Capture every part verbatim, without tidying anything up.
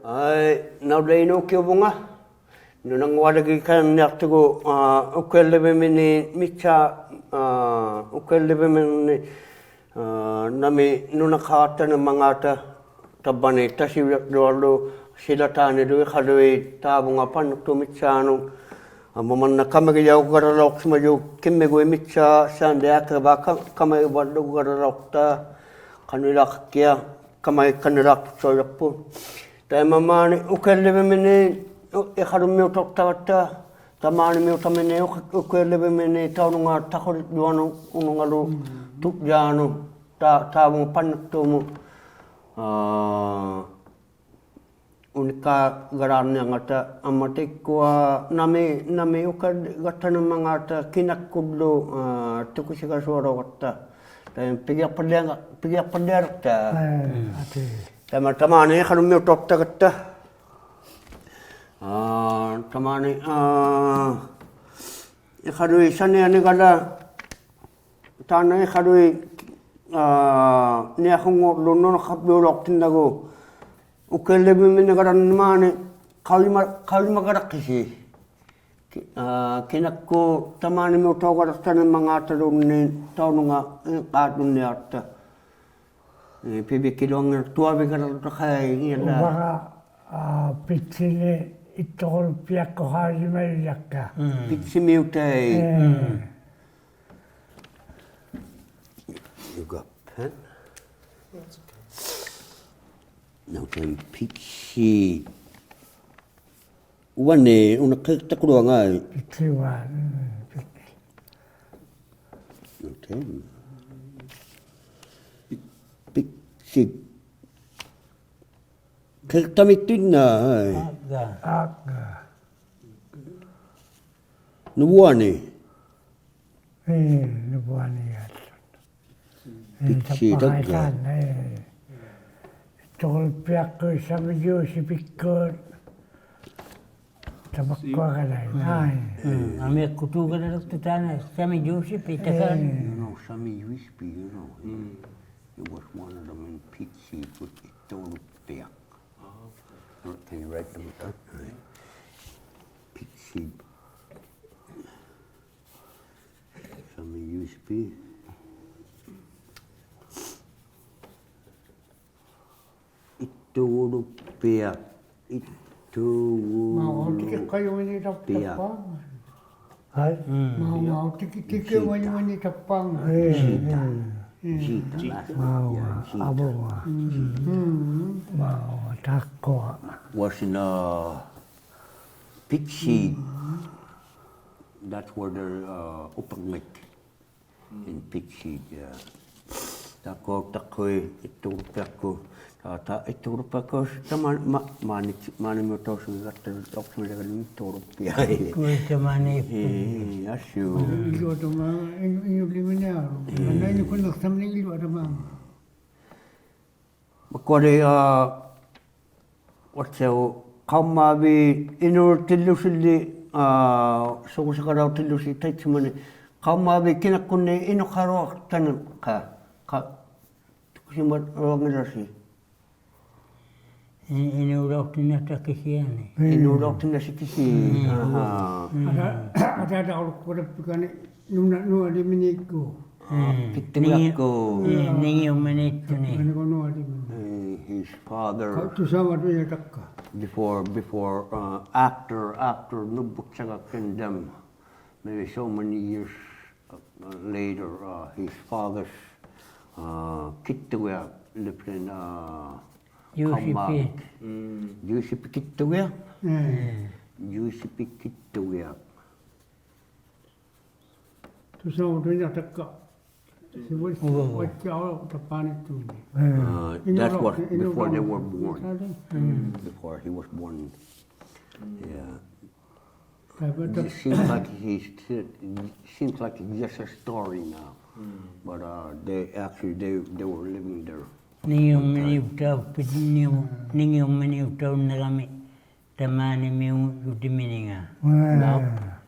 ᐊᐃ, ᓇᐅᓪᓚ ᐃᓅᑭᐅᕗᖓ. ᓄᓇᙳᐊᓕᒋᑲᓐᓂᐊᖅᑐᒍᑦ, ᐋ, ᐅᑭᐊᓪᓕᕕᒥᓂ ᒥᑦᓵ, ᐋ, ᐅᑭᐊᓪᓕᕕᒥᓂ, ᐋ, ᓇᒥ ᓄᓇᖃᖅᑕᓂᒻᒪᖔᑕ ᑕᕝᕙᓂ ᑕᓯᐅᔭᕐᓗᐊᕐᓗ ᓯᓚᑖᓂᓗ ᐃᖃᓗᐃᑦ ᑖᕗᖓ ᐸᓐᓂᖅᑑᑉ ᒥᑦᓵᓄᑦ. ᐊᒻᒪ ᒫᓐᓇ ᑲᒪᒋᔭᐅᒐᓚᐅᖅᓯᒪᔪᖅ ᑭᒻᒥᒍᐃᑦ ᒥᑦᓵ ᓵᓐᓕ ᐊᑭᕙ ᑲ-, ᑲᒪᒋᕙᓪᓗᒐᓚᐅᖅᑕ ᖃᓄᐃᓛᖃᒃᑭᐊᖅ ᑲᒪᒋᒃᑲᓐᓂᓛᖅᑐᖅᓴᐅᔭᖅᐳᑦ. ᑕᐃᒪ ᒫᓂ ᐅᑭᐊᓪᓕᕕᒥᓂ, ᐅ-, ᐃᖃᓗᒻᒥᐅᑕᐅᖅᑕᕋᑦᑕ, ᑕᒫᓂᒥᐅᑕᒥᓂ ᐅᑭ-, ᐅᑭᐊᓪᓕᕕᒥᓂ ᑕᐅᓄᖓ ᑕᖁᓕᓗᐊᓄᑦ ᐅᓄᖓᓗ ᑐᔾᔮᓄᑦ, ᑖ-, ᑖᕗᖓ ᐸᓐᓂᖅᑑᒧᑦ, ᐋ, ᐅᓂᒃᑳᒐᓛᕐᓂᐊᕐᖓᑕ ᐊᒻᒪ ᑕᐃᒃᑯᐊ ᓇᒥ, ᓇᒥ ᐅᑲᓪᓕᒐᑦᑕᓂᒻᒪᖔᑕ ᑭᓇᒃᑯᓪᓗ, ᐋ, ᑐᑭᓯᒐᓱᐊᓚᐅᕋᑦᑕ. ᑕᐃᒪ ᐱᒋᐊᖅᐸᓪᓕᐊᖓ-, ᐱᒋᐊᖅᐸᓪᓕᐊᓕᖅᑕ. ᐄ, ᐊᑏ. ᑕᐃᒪ ᑕᒫᓂ ᐃᖃᓗᒻᒥᐅᑕᐅᖅᑕᕋᑦᑕ. ᐋ, ᑕᒫᓂ, ᐋ, ᐃᖃᓗᐃᑦ ᓴᓂᐊᓂᒐᓚᒃ ᑖᓐᓇ ᐃᖃᓗᐃᑦ, ᐋ, ᓂᐊᖁᙴᕐᓗ ᓄᓇᖃᕝᕕᐅᓚᐅᖅᑎᓐᓇᒍ, ᐅᑭᐊᓪᓕᕕᒥᓂᒐᓚᓐᓂᒃ ᒫᓂ ᖃᐅᔨᒪ-, ᖃᐅᔨᒪᒐᓚᖅᑭᓯ. ᑭ-, ᐋ, ᑭᓇᒃᑯᑦ ᑕᒫᓂᒥᐅᑕᐅᒐᓚᖅᑕᓂᒻᒪᖔᑕᓘᓐᓃᑦ ᑕᐅᓄᖓ ᐃᖅᑳᓪᓗᓂᐊᖅᑕ. ᐄ, ᐱᕕᑭᓗᐊᙱᑦᑐᐊᕕᒐᓚᖅᑕᖃᐃ ᐃᓛ. ᐅᕙᖓ, ᐋ, ᐱᑦᓯᓂ ᐃᑦᑐᕈᓗᑉᐱᐊᒃᑯᑦ ᖃᐅᔨᒪᔪᔭᒃᑲ. ᒻᒻ. ᐱᑦᓯᒥᐅᑕᐃᑦ. ᐄ. ᒻᒻ. You got pen? That's okay. ᓇᐅᑦᑕᐃᑦ ᐱᑦᓯ. ᐅᕙᓂ, ᐅᓇ ᕿᕐᑕᑯᓗᐊᖓᐃ. ᐱᑦᓯ ᐅᕙ, ᒻᒻ, ᐱᑦᓯ. ᓇᐅᑦᑕᐃᑦ. ᐱ-, ᐱᑦᓯ. ᕿᕐᑕᒥᑦᑐᐃᓐᓇᐃ. ᐋᒃᑲ. ᐋᒃᑲ. ᓄᕗᐊᓂ. ᐄ, ᓄᕗᐊᓂ ᐊᑦᓱᑦ. ᐄ, ᐱᑦᓯ ᑕᑉᐸᖓᐃ ᑕᒡᒐ. ᑖᓐᓇ, ᐄ. ᑐᕈᓗᑉᐱᐊᒃᑯᑦ ᓴᒥᔪᓯᐱᒃᑯᑦ. ᑕᒪᒃᑯᐊᒐᓚᐃᑦ. ᒻᒻ. ᐋᐃ. ᒻᒻ. ᐊᒥᐊᒃᑯᑦ ᑐᒃᑲᓚᓚᖅᑐᖅ ᑖᓐᓇ ᓴᒥᔪᓯᐱᒃ ᑕᑲ. ᐄ. You know, ᓴᒥᔪᓯᐱᒃ, you know. ᒻᒻ. It was one of them in ᐱᑦᓯ, but ᐃᑦᑐᕈᓗᑉᐱᐊᒃ. Oh, okay. Can you write them down? ᐱᑦᓯ. ᓴᒥᔪᓯᐱᒃ. ᐃᑦᑐᕈᓗᑉᐱᐊᒃ. ᐃᑦᑐᕈᓗ-, ᒪᐅ ᑎᑭ ᖃᔪᖅ ᐃᓂ ᑕᑉ-, ᐱᐊᒃ. ᑕᑉᐹᖓ. ᐊᐃ? ᒻᒻ. ᒪᐅ, ᒪᐅ ᑎᑭ, ᑎᑭ ᔪᕙᓂ ᔪᕙᓂ ᑕᑉᐹᖓ. ᐄ, ᔮᐃᑕ. ᐄ. ᔮᐃᑕ, that's right. ᒪᐅ, yeah, ᔮᐃᑕ. ᐊᕗᖓ. ᒻᒻ. ᒪᐅ, ᑖᒃᑯᐊ. Was in a pig seed. ᒻᒻ. That's where the, uh, ᐅᐸᖕᒥᒃ. In ᐱᑦᓯ, yeah. ᑖᒃᑯᐊ, ᑖᒃᑯᐊ ᐃᑦᑐᕈᓗᑉᐱᐊᒃᑯᑦ. ᑖ, ᑖ, ᐃᑦᑐᕈᓗᑉᐱᐊᒃᑯᑦ, ᑕᒫ-, ᒪ-, ᒫᓂ-, ᒫᓂᒧᑦ ᑕᐅᓯᖓᑕ, ᑕᐅᓯᖓᑕ ᐃᑦᑐᕈᓗᑉᐱᐊᒃ. ᑯᐃ ᑕᒫᓂ. ᐄ, ᐊᓱ. ᐃᓗᐊ ᑕᒫ, ᐃᓄ-, ᐃᓄᓕᒻᒥᓂᐊᕈ. ᐄ. ᓇᐃᓐᓇᐃᓐᓇ ᑯᓇᖅ ᑕᒫᓂ ᐃᓗᐊ ᑕᒫ. ᒪᒃᑯᐊᓕ, ᐋ, ᐅᐊᑦᓯᐊᕈ, ᖃᐅᒻᒪᕖᑦ ᐃᓅᑎᓪᓗᓯᓕ, ᐋ, ᓱᕈᓯᖃᓚᐅᑎᓪᓗᓯ ᑕᐃᑦᓱᒪᓂ. ᖃᐅᒻᒪᕖᑦ ᑭᓇᒃᑯᓐᓂᖅ ᐃᓄᖃᓗᐊᖅᑕᓐᓂᖅᑲ, ᖃ, ᑐᑭᓯᒪᓗᐊᙱᓚᓯ. ᐃ-, ᐃᓅᓚᐅᖅᑎᓐᓇᑕ ᑭᓯᐊᓂ. ᐄ. ᐃᓅᓚᐅᖅᑎᓐᓇᓯ ᑭᓯ. ᐄ. ᐊᕼᐊ. ᒻᒻ. ᐊᑖᑕ, ᐊᑖᑕ ᐅᓗᒃᑯᓗᒃᐱᑲᓂ ᓄᓇ-, ᓄᐊᓕᒥᓂᒃᑯᑦ. ᐄ, ᓂᖏᐅ-, ᓂᖏᐅᒻᒥᓃᑦᑐᓂ. ᓂᖏᐅ-, ᓄᐊᓕᒥᓂᒃ. ᐄ, his father. ᖃ-, ᑐᓴᕙᑐᐃᓐᓇᑕᒃᑲ. Before, before, uh, after, after ᓄᕝᕗᑦᓴᒐᒃᑭᓐ them, maybe so many years, uh, later, uh, his father's, uh, ᑭᑦᑐᕆᐊᖅ lived in, uh, ᔫᓯᐱ. ᖃᐅᒻᒪᕖᑦ. ᒻᒻ. ᔫᓯᐱ ᑭᑦᑐᕆᐊᖅ. ᐄ. ᔫᓯᐱ ᑭᑦᑐᕆᐊᖅ. ᑐᓴᕙᑐᐃᓐᓇᑕᒃᑲ. He was, oh, what you all the planet doing? Uh, that's what, before they were born. Mm. Before he was born. Yeah. It seems like he's, seems like it's just a story now. Mm. But, uh, they actually, they, they were living there. ᓂᐅ-, ᒥᓂᐅᑕᐅ-, ᐱ-, ᓂᐅ-, ᓂᐅ-, ᒥᓂᐅᑕᐅ ᓂᐅ-, ᑕᒫᓂ ᒥᐅ-, ᔪᑎᒥᓂᖓ. ᒻᒻ. ᑕ-,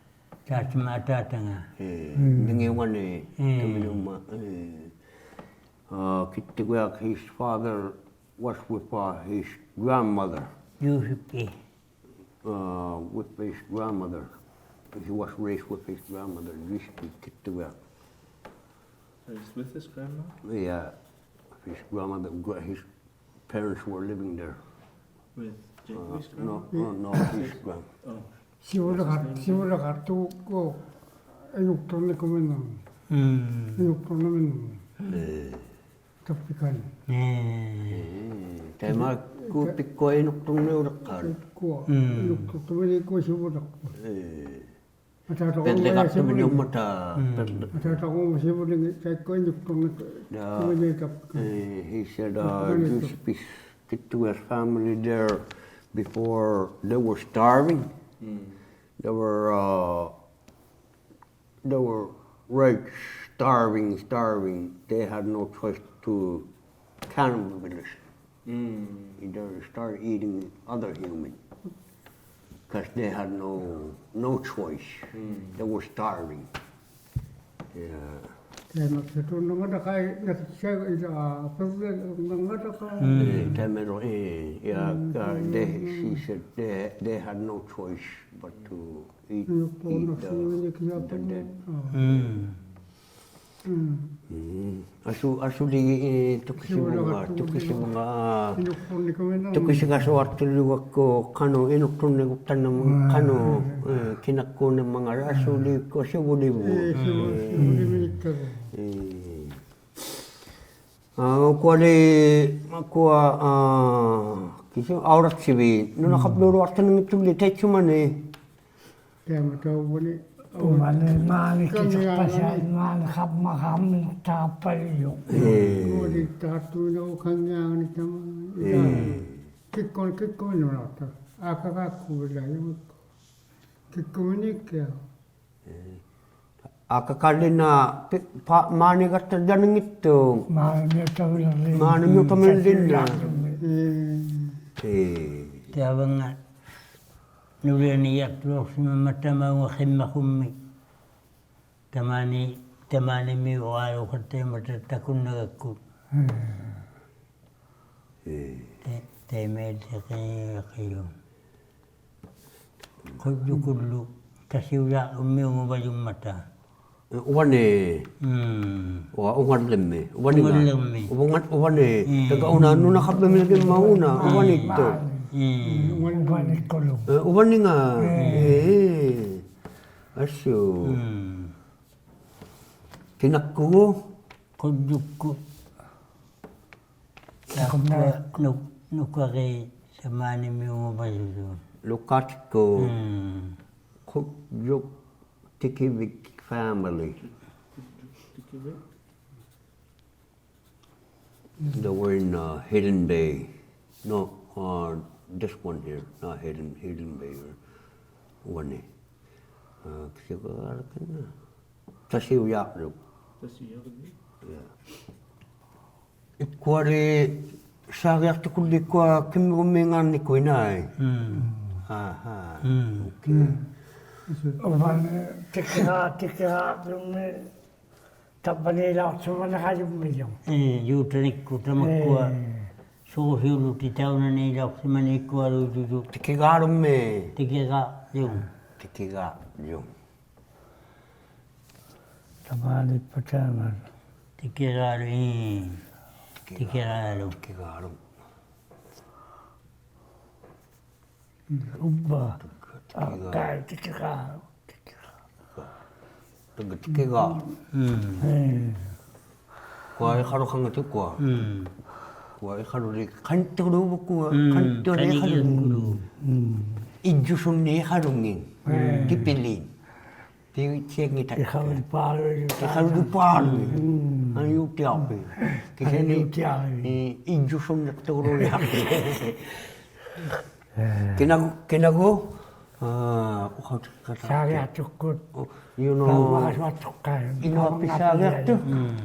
ᑕᓯᒪ ᐊᑖᑕᖓ. ᐄ, ᒻᒻ. ᓂᖏᐅᖓᓂ, ᐄ. ᑕᒪᓂᐅᒪ, ᐄ. Uh, ᑭᑦᑐᕕᐊᖅ, his father was with, uh, his grandmother. ᔫᓯᑉᐱ. Uh, with his grandmother. He was raised with his grandmother, ᔫᓯᑉᐱ ᑭᑦᑐᕕᐊᖅ. Raised with his grandma? Yeah, his grandmother, gra-, his parents were living there. With Jacoby's grandma? Uh, no, no, no, his grand-, oh. ᓯᕗᓚᖃ-, ᓯᕗᓚᖃᑦᑐᒃᑯ ᐃᓄᒃᑐᕐᓂᑯᒥᓄᑦ. ᒻᒻ. ᐃᓄᒃᑐᕐᓂᒥᓄᑦ. ᐄ. ᑕᑉᐱᑲᓂ. ᐄ. ᐄ. ᑕᐃᒪ ᑯ-, ᐱᒃᑯᐊ ᐃᓄᒃᑐᕐᓂᐅᓕᖅᑲᑦ. ᐱᒃᑯᐊ. ᒻᒻ. ᐃᓄᒃᑐᕐᓂᒥᓃᒃᑯᐊ ᓯᕗᓚᖅᐸ. ᐄ. ᐊᑖᑕᖅ ᐱᓪᓕᖃᑦᑐᒥᓂᐅᒻᒪᑕ. ᒻᒻ. ᐱᓪᓕ-, ᐊᑖᑕᖅ ᓯᕗᓕᖏᑦ ᑕᐃᒃᑯᐊ ᐃᓄᒃᑐᕐᓂ-, ᐄ, ᑐᒥᓂ ᑕᑉᐱᑲᓂ. He said, uh, ᑕᑉᐱᑲᓂ ᑕᑉ-, Jesús Cristo's family there before they were starving. Mm. They were, uh, they were, like, starving, starving. They had no choice to cannibalism. Mm. They started eating other human. 'Cause they had no, no choice. Mm. They were starving. Yeah. ᑕᐃᒪ ᑕᑐ ᓇᖓᑕᖃᐃ, ᓇ-, ᓴ-, ᐃᓛ, ᐱᕕᓪᓕ ᓇᖓᑕᖃᐃ. Mm. ᐄ, ᑕᐃᒪ, ᐄ, yeah, mm, uh, they, she said they, they had no choice but to eat, eat the, the dead. Mm. Mm. ᐊᓱ-, ᐊᓱᓕ, ᐄ, ᑐᑭᓯᕗᖓ, ᑐᑭᓯᕗᖓ, ᑐᑭᓯᖓᓱᐊᖅᑐᓗᒐᒃᑯ ᖃᓄᖅ ᐃᓄᒃᑐᕐᓂᒍᑦᑕᓐᓂᒧᑦ, ᖃᓄᖅ, ᐄ, ᑭᓇᒃᑰᓂᕐᒪᖔᖅ, ᐊᓱᓕᒃᑯᐊ ᓯᕗᓕᕗᑦ. ᐄ, ᓯᕗ-, ᓯᕗᓕᕐᒥᓂᒃᑲᒃᑯ. ᐄ. ᐋ, ᐅᑯᐊᓕ, ᐅᑯᐊ, ᐋ, ᑭᓱ ᐊᐅᓚᑦᓯᕖᑦ, ᓄᓇᖃᓪᓗᓗᐊᖅᑕᓐᓂᖏᑦᑐᓪᓕ ᑕᐃᑦᓱᒪᓂ. ᑕᐃᒪ ᑕᐅᕙᓂ. ᐅᕙᓂ ᒫᓂ ᑭᓱᐸᓴᐃᑦ, ᒫᓂ ᖃᒻᒪᖃᒻᒥᓄᑦ ᑖᑉᐸᓕᔪᖅ. ᐄ. ᐅᕙᓂ ᑖᑦᑐᐃᓐᓇᐅᑉ ᖃᓐᓂᐊᖅ ᐊᓂᑦᑕᒪ. ᐄ. ᑭᒃᑯ-, ᑭᒃᑯᓐᓄᓚᐅᖅᑕ. ᐋᑲᒃᑲᑯᕕᓚᔪᒍ. ᑭᒃᑯᕕᓂᒃᑭᐊᖅ. ᐄ. ᐋᑲᒃᑲᓕᓇ ᐱ-, ᐸ-, ᒫᓂᒐᑦᑕᓐᓂᖏᑦᑐᖅ. ᒫᓂᒥᐅᑕᕕᓕᓐ. ᒫᓂᒥᐅᑕᕐᒥᓕᓐ. ᒫᓂᒥᐅᑕᕐᒥᓕᓐ. ᐄ. ᐄ. ᑕᕝᕙᙵᑦ ᓄᓕᐊᓂᒃ ᐊᑐᓚᐅᖅᓯᒪᒻᒪᑕ ᑕᒪᐅᖓ ᕿᒻᒪᖁᒻᒥᒃ. ᑕᒫᓂ, ᑕᒫᓂ ᒥᐅᕋᓗᖃᑦᑕᐃᒻᒪᑕ ᑕᑯᓐᓇᒐᒃᑯ. ᐄ. ᑕᐃ-, ᑕᐃᒪᐃᑦᓯᕿᕆᓗ. ᖁᔾᔪᑯᓪᓗ ᑕᓯᐅᔮᕐᓗᒻᒥᐅᖑᕙᔪᒻᒪᑕ. ᐄ, ᐅᕙᓂ. ᒻᒻ. ᐅᐊ, ᐅᖓᓕᒻᒥ. ᐅᕙᓂᖓ. ᐅᖓᓕᒻᒥ. ᐅᕙᖓ-, ᐅᕙᓂ. ᒻᒻ. ᑕᒐ ᐅᓇ ᓄᓇᖃᕐᓗᒥᓕᒻᒪᑦ ᐅᓇ, ᒻᒻ. ᐅᕙᓂᑦᑐᖅ. ᒻᒻ. ᐅᕙᓂ-, ᐅᕙᓂᒃᑯᓗ. ᐄ, ᐅᕙᓂᖓ. ᒻᒻ. ᐄ. ᐊᓱ. ᒻᒻ. ᑭᓇᒃᑯᒍᑦ. ᖁᔾᔪᒃᑯᑦ. ᓄ-, ᓄᑲᕆ ᑕᒫᓂᒥᐅᖑᕙᔪᔪᑦ. ᓄᑲᑎᒃᑯᑦ. ᒻᒻ. ᖁᔾᔪᒃᑎᑭᕕᒃ family. They were in, uh, Hidden Bay. No, uh, this one here, not Hidden, Hidden Bay. ᐅᕙᓂ. ᐋ, ᑭᓯᐊ ᑕᓯᐅᔮᕐᓗᒃ. ᑕᓯᐅᔮᕐᓗᒃ. Yeah. ᐃᒃᑯᐊᓕ ᓵᕆᐊᖅᑐᑯᓪᓕ ᐃᒃᑯᐊ ᑭᒻᒥᒍᒻᒦᖔᓐᓂᒃᑯᐃ ᓇᐃ. ᒻᒻ. ᐊᕼᐊ. ᒻᒻ. Okay. ᒻᒻ. ᐅᕙᓂ ᑎᑭᕋ, ᑎᑭᕋ, ᓗᒻᒥ ᑕᑉᐸᓃᓚᐅᖅᓯᒪᓂᖃᓗᒻᒥᔪᖅ. ᐄ, ᔫᑕᓂᒃᑯᑦ ᑕᒪᒃᑯᐊ. ᐄ. ᓲᕈᓯᐅᓗᑎᒃ ᑕᐅᓇᓃᓚᐅᖅᓯᒪᓂᒃᑯᐊᓗ ᔪᔪ. ᑎᑭᕌᓗᒻᒥ. ᑎᑭᕋᓗᒻ. ᑎᑭᕌᓗᒻ. ᑕᒫᓃᑉᐸᑕ ᑕᒪᓐᓇ. ᑎᑭᕌᓗᒻ, ᐄ. ᑎᑭᕌᓗᒻ. ᑎᑭᕌᓗᒻ. ᑎᑭᕌᓗᒻ. ᐅᕝᕙ. ᑎᑭᕋ. ᐋᒃᑲᐃ ᑎᑭᕋ. ᑎᑭᕋ. ᑎᑭ-, ᑎᑭᕋ. ᒻᒻ. ᐄ. ᑯᐊ ᐃᖃᓗᖃᖓᑎᒃᑯᐊ. ᒻᒻ. ᑯᐊ ᐃᖃᓗᓕ ᖃᓂᑐᕈᕗᒃᑯᐊ, ᒻᒻ. ᖃᓂᑐᕈᕕᒃ ᖃᓗᖕᓄᑦ. ᒻᒻ. ᐃᔾᔪᓱᓐᓃᑦ ᐃᖃᓗᖕᓂᑦ. ᒻᒻ. ᑎᐱᓕᓐ. ᑎ-, ᑎᐊᖕᓂᑕ. ᐃᖃᓗᓕᐹᓗᐃᑦ. ᐃᖃᓗᓕᐹᓗᐃᑦ. ᒻᒻ. ᐊᔪᑎᐊᐱ. ᑭᓯᐊᓂ ᐊᔪᑎᐊᐱ. ᐃ-, ᐃᔾᔪᓱᓐᓂᖅᑐᕈᓕᐊᐱ. ᑭᓇ-, ᑭᓇᒍ? ᐋ, ᐅᖃᐅᑎᒃᑲᑕ. ᓵᒋᐊᖅᑐᒃᑯᑦ. Oh, you know, ᑕᐅᒪᓱᐊᖅᑐᖅᑲᐃ. ᐃᓄᐊᐱᒃ ᑕᐅᒪᓱᐊᖅᑐᖅ. ᓵᒋᐊᖅᑐᒃ. Mm.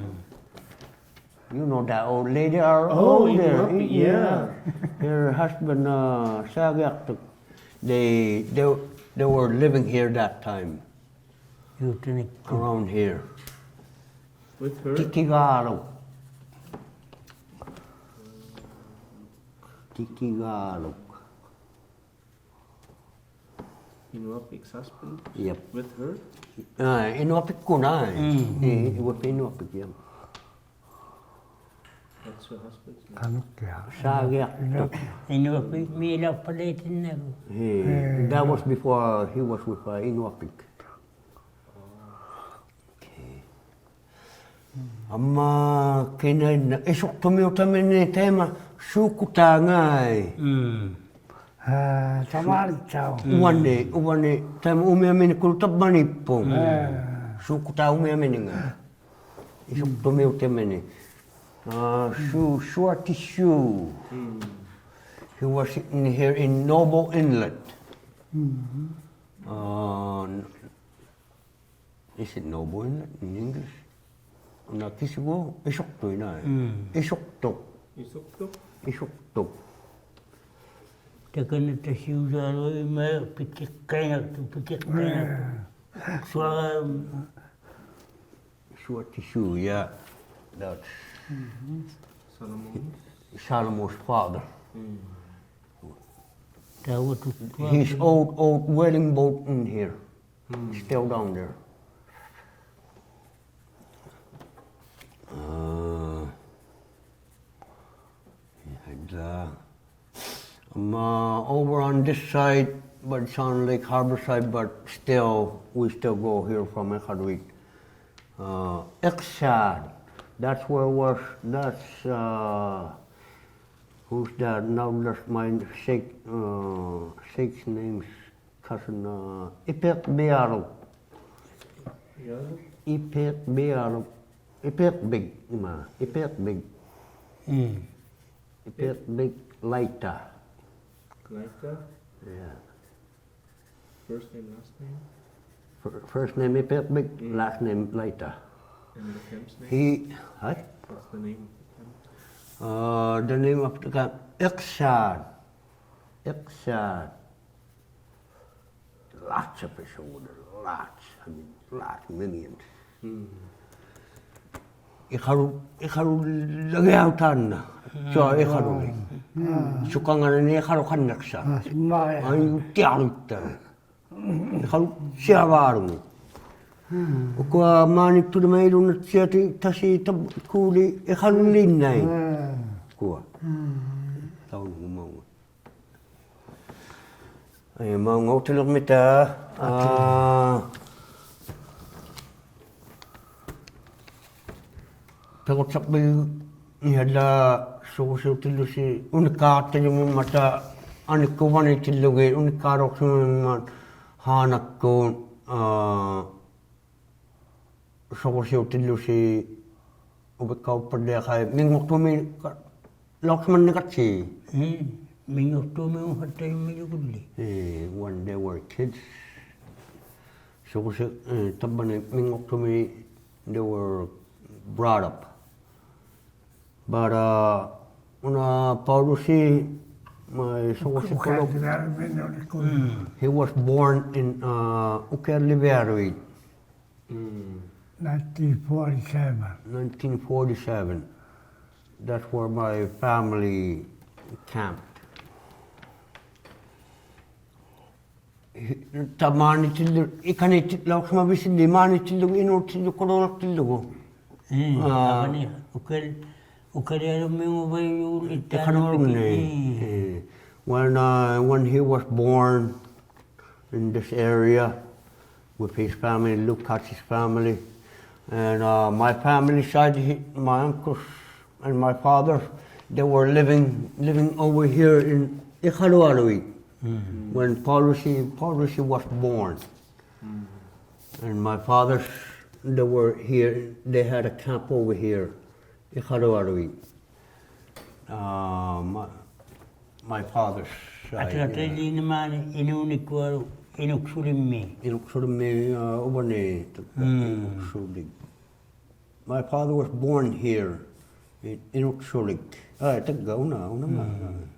You know that old lady are Oh, over there. Inuapi, yeah. Her husband, uh, ᓵᒋᐊᖅᑐᖅ. They, they, they were living here that time. ᔫᑎᓂᒃ. Around here. With her? ᑎᑭᒐᓗᒃ. ᑎᑭᒐᓗᒃ. Inuapic's husband? Yep. With her? ᐋ, ᐃᓄᐊᐱᒃᑯᓐ. Mm. ᐄ, with Inuapic, yeah. What's her husband's name? ᖃᓄᖅᑭᐊᖅ. ᓵᒋᐊᖅᑐᖅ. ᐃᓄᐊᐱᒃ ᒦᓚᐅᑉᐸᓚᐃᑎᓐᓇᒍ. He, that was before he was with, uh, Inuapic. Okay. ᐊᒻᒪ ᑭᓇᐃᓐᓇ ᐃᓱᖅᑐᒥᐅᑕᒥᓂᖅ ᑕᐃᒪ ᓲᑯᑖᖓᐃ. Mm. ᐋ, ᑕᒫᓕᑦᑕᐅᖅ. ᐅᕙᓂ, ᐅᕙᓂ, ᑕᐃᒪ ᐅᒥᐊᒥᓂᒃᑯᓗ ᑕᕝᕙᓂ ᐃᑉᐳᖅ. Mm. ᓲᑯᑖ ᐅᒥᐊᒥᓂᖓ. ᐃᓱᖅᑐᒥᐅᑕᒥᓂᖅ. ᐋ, ᓲ-, ᓱᐊᑎᓲ. Mm. He was in here in Noble Inlet. Mm. ᐋ, Is it Noble Inlet in English? ᐅᓇ ᑭᓱᒍ ᐃᓱᖅᑐᐃᓐᓇᐃ. Mm. ᐃᓱᖅᑐᖅ. ᐃᓱᖅᑐᖅ. ᐃᓱᖅᑐᖅ. ᑕᑲᓇ ᑕᓯᐅᓛᓗᐃᒻᒪ ᐱᑭᖅᑲᐃᓐᓇᖅᑐᖅ, ᐱᑭᖅᑲᐃᓐᓇᖅᑐᖅ. ᓱᐊ-, ᓱᐊᑎᓲ, yeah. That's Mm-hmm. Solomon's? Solomon's father. Mm. ᑕᐅᑐ-, His old, old whaling boat in here. Mm. Still down there. Uh, yeah, the, um, uh, over on this side, but it's on Lake Harbor side, but still, we still go here from Iqaluit. Uh, Iqsaad, that's where was, that's, uh, who's that? Now that's my shake, uh, shake's name's cousin, uh, Ipiqbialu. Bialu? Ipiqbialu. Ipiqbik, ima, Ipiqbik. Mm. Ipiqbik Laita. Laita? Yeah. First name, last name? Fir-, first name Ipiqbik, Mm. last name Laita. And the camp's name? He, what? What's the name of the camp? Uh, the name of the camp, Iqsaad. Iqsaad. Lots of fish over there, lots. I mean, lots, millions. Mm. ᐃᖃᓗ, ᐃᖃᓗᓪᓚᒋᐊᖅ ᑖᓐᓇ. ᓱᐊ ᐃᖃᓗᓪᓕ. ᓱᑲᖓᓐᓂ ᐃᖃᓗᖃᓐᓂᖅᓴᖅ. ᐊᔪᑎᐊᓗᐃᑦᑕ. ᐃᖃᓗᖅᓯᐊᕚᓗᖕᒥ. ᐅᑯᐊ ᒫᓂ ᑐᓕᒪᐃᓗᓐᓇᑦᓯᐊᑎᒃ ᑕᓯ ᑕᕝᕙ ᖁᓕ ᐃᖃᓗᓪᓕᓐᓇᐃ. ᐅᑯᐊ. ᑕᐅᓄᒍᒪ. ᐊᐃ, ᒪᐅᖓᐅᑎᓕᕐᒥᑕ, ᐋ, ᐱᕈᖅᓴᕐᕕᒃ ᓂᕼᐊᓪᓚ ᓱᕈᓯᐅᑎᓪᓗᓯ ᐅᓂᒃᑳᖅᑕᔪᒥᒻᒪᑕ ᐊᓂᒃᑯᑦ ᐅᕙᓃᑎᓪᓗᒋᑦ ᐅᓂᒃᑳᓚᐅᖅᓯᒪᒻᒪᑦ ᓵᓇᒃᑯᑦ, ᐋ, ᓱᕈᓯᐅᑎᓪᓗᓯ ᐅᐱᒃᑲᐅᑉᐸᓪᓕᐊᖃᐃ ᒥᙳᖅᑐᒥ ᑲ-, ᓚᐅᖅᓯᒪᓐᓂᖃᑦᓯ. ᒻ, ᒥᙳᖅᑐᒥᐅᖃᑦᑕᔪᒥᓗᒍᓪᓕ. ᐄ, when they were kids. ᓱᕈᓯ-, ᐄ, ᑕᕝᕙᓂ ᒥᙳᖅᑐᒥ they were brought up. But, uh, ᐅᓇ ᐸᐅᓗᓯ, ᒪᐃ ᓱᕈᓯᑯᓗᒃ, he was born in, uh, ᐅᑭᐊᓪᓕᕕᐊᓗᐃᑦ. Mm. Nineteen forty-seven. Nineteen forty-seven. That's where my family camped. ᑕ ᒫᓂᑎᓪᓗ, ᐃᑲᓂᑎᓪᓗ, ᒪᕕᓯᓕ ᒫᓂᑎᓪᓗ, ᐃᓅᑎᓪᓗ, ᑯᓗᓕᖅᑎᓪᓗ. ᒻ, ᐋ. ᐊᕙᓂ, ᐅᑲᓪ-, ᐅᑲᓪᓕᐊᓗᒻᒥᖑᕙᔪ ᐃᒃᑲᓄᕐᓂ. ᐄ. When, uh, when he was born in this area with his family, Lukacs' family, and, uh, my family side, he, my uncles and my father, they were living, living over here in ᐃᖃᓗᐊᓗᐃᑦ. Mm. When ᐸᐅᓗᓯ, ᐸᐅᓗᓯ was born. Mm. And my father's They were here, they had a camp over here. Iqalualuit. Uh, my, my father's side, yeah. Ataqatilinimani inuunikualu Inuksulimmi. Inuksulimmi, uh, uvani, mm. Inuksulik. My father was born here in Inuksulik. Ah, tagga, una, una, mm.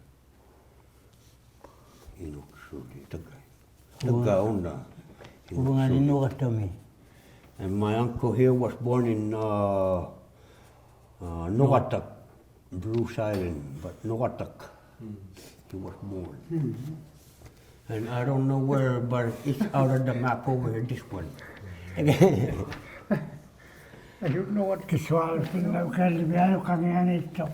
Inuksulik, tagga. Tagga, una. Uvani Inuksulik. Nuqatami. And my uncle here was born in, uh, uh, Nuqatak. Bruce Island, but Nuqatak. He was born. And I don't know where, but it's out of the map over here, this one. I don't know what. Kisualutinnaukallimialuqangianiittoq.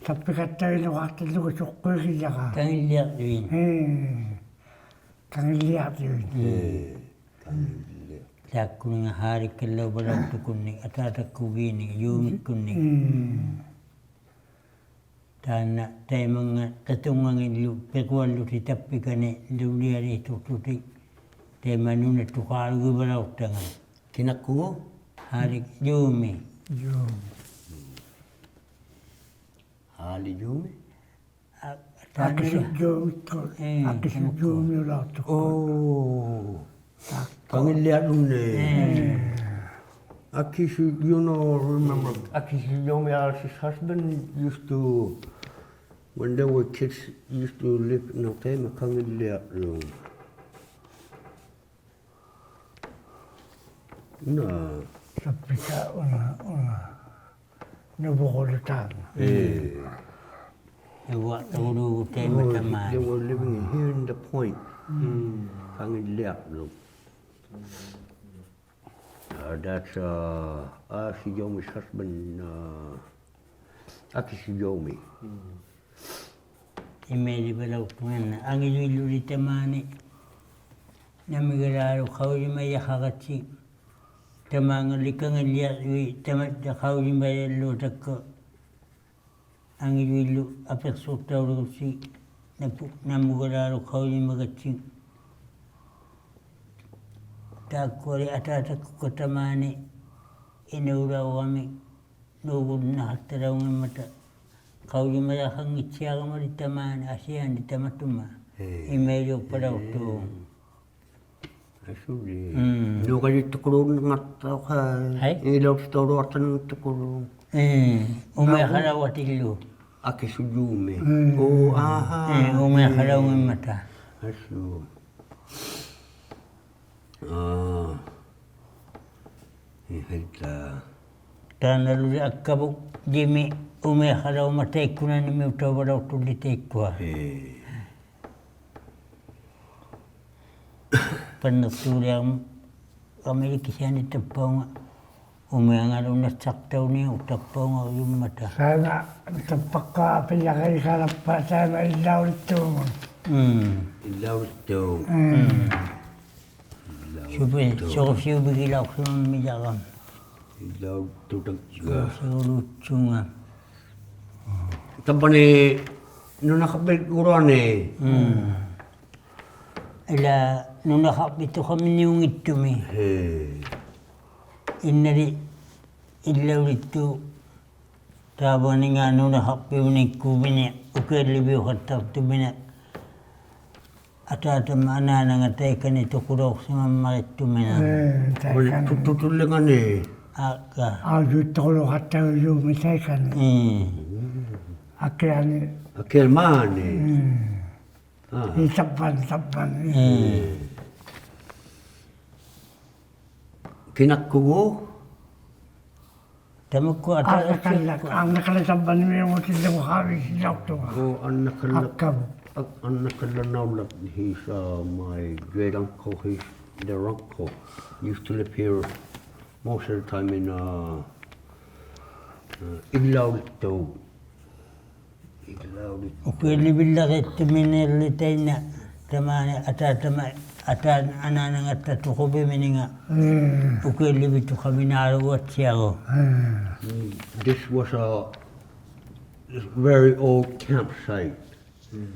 Tappikattauinuqaqtillugu suqquigijara. Kangilliaqtuin. Ee. Kangilliaqtuin. Ee, kangilliaq. Taakkuninga Haalikkallauvalauqtukunnik, Ataatakkugiinnik, Juumikkunnik. Mm. Taanna taimanga qitunngangillu piquallutik tappikani lulialiituqtutik taima nunatuqaalugivalauqtanga. Kinakkugu? Haalik Juumi. Juumi. Haalik Juumi? A-, Akisut Juumi, ee, Akisut tamakku. Juumiulauqtukkut. Oh. Taakku. Kangilliaqluni. Ee. Akisut, you know, remember, Akisut Juumi, Alice's husband used to, when they were kids, used to live in a famous Kangilliaqlu. Una. Tappika una, una. Nuvuqulutaanga. Ee. Nuvuqulutaanga. Oh, they were living here in the point. Mm. Kangilliaqlu. Uh, that's, uh, Akisut Juumi's husband, uh, Akisut Juumi. Mm. Imailivalauqtunga, angijuillulik tamaani. Namigalaalu qaujimajaqaratsi. Tamaangali Kangilliaqlui tamatta qaujimajalluutakka. Angijuillu apiqsuqtaulugutsi. Napu-, namugalaalu qaujimagatsi. Taakkuali Ataatakkukka tamaani inaulaurami. Nuugunnaqattalaungimmata qaujimajaqanngitsiarumali tamaani asiani tamatuma. Ee. Imailiuqpalauqtuq. Ee. Asuli. Mm. Nuuqajittukuluunnaqattauq. Hai? Ilauqtauluaqtannaqtukuluuq. Ee. Umiaqalauatillu. Akisut Juumi. Mm. Oo, aha. Ee, umiaqalaungimmata. Asu. Aa. Ihaita. Taannalu Akkavut Jimi umiaqalauma taikkunanimiutauvalauqtulli taikkua. Ee. Panniqtuuliarmili kisiani tappaunga. Umiangalu nassaqtauniuq tappaunga ujummata. Taima tappakka apilaqaikalappa taima illaulittuumun. Mm. Illaulittuuq. Mm. Mm. Illaulittuuq. Supi, supi, supigilauqsimammijaram. Illaulittuuq tagga. Supi, supi, supi. Tappani nunaqappit uruani. Mm. Ilaa nunaqaqpituqaminiunngittumik. Hee. Innali illaulittuuq taavaninnga nunaqaqpiunikkuuminiq ukialliviuqattaqtuminiq. Ataatama anaananga taikani tuqulauqsimammarittuminiq. Ee, taikani. Tuttutullingani. Akka. Aujuttuquluqattaujuumi taikani. Ee. Akiani. Akiani maani. Ee. Aa. Ii, tappani, tappani. Ee. Kinakkugu? Tamakku Ataatakkukka. Arnaqala, arnaqala tappani miungutillugu haavisilauqtunga. Oh, Arnaqala. Akkavut. Ak-, Arnaqala Naulak, he's, uh, my great uncle, he's their uncle. He used to live here most of the time in, uh, uh, Illaulittuuq. Ukiallivillarittuminirli tainna tamaani ataatama, ataan anaanangatta tuquvimininga. Mm. Ukiallivituqaminaalugatsiaruk. Mm. This was a very old campsite. Mm.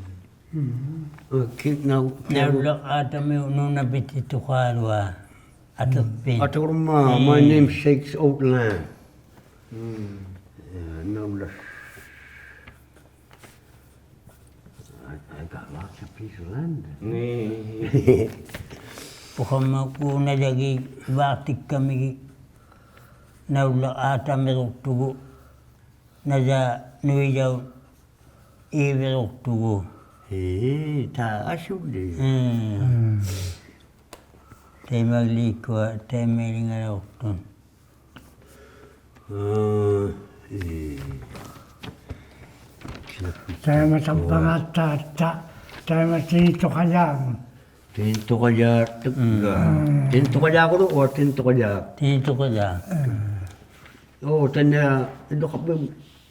Uh, ki-, now, Naulak aatamiuq nunavitituqaalua. ᐊᑎᖅᐱᓐ. ᐊᑎᖅᒪ, my namesake's old land. ᒻᒻ. Yeah, no less. I, I got lots of piece of land. ᒻᒻ. ᐳᖃᒻᒪᒃᑯ ᓇᔭᒋᒃ ᕚᖅᑎᒃᑲᒥᒋᒃ ᓇᐅᓪᓚᖅ ᐋᑕᒥᕈᖅᑐᒍ, ᓇᔭ ᓄᐃᔭᐅᑉ ᐃᕕᕈᖅᑐᒍ. ᐄ, ᑕ ᐊᓱᓕ. ᒻᒻ. ᒻᒻ. ᑕᐃᒪᓕᒃᑯᐊ, ᑕᐃᒪᐃᓕᖓᓚᐅᖅᑐᖅ. ᐋ, ᐄ. ᑕᐃᒪ ᑕᕝᕙᖓᑦᑕ, ᑕ, ᑕᐃᒪ ᑎᓂᑐᖃᔮᒻ. ᑎᓂᑐᖃᔮᖅ, ᒻᒻ. ᑎᓂᑐᖃᔮᒃᑯᓗᒃ, ᐆ, ᑎᓂᑐᖃᔮᖅ. ᑎᓂᑐᖃᔮᖅ. ᒻᒻ. ᐆ, ᑕᓐᓇ, ᐃᓄᖃᖅᐱᒻ.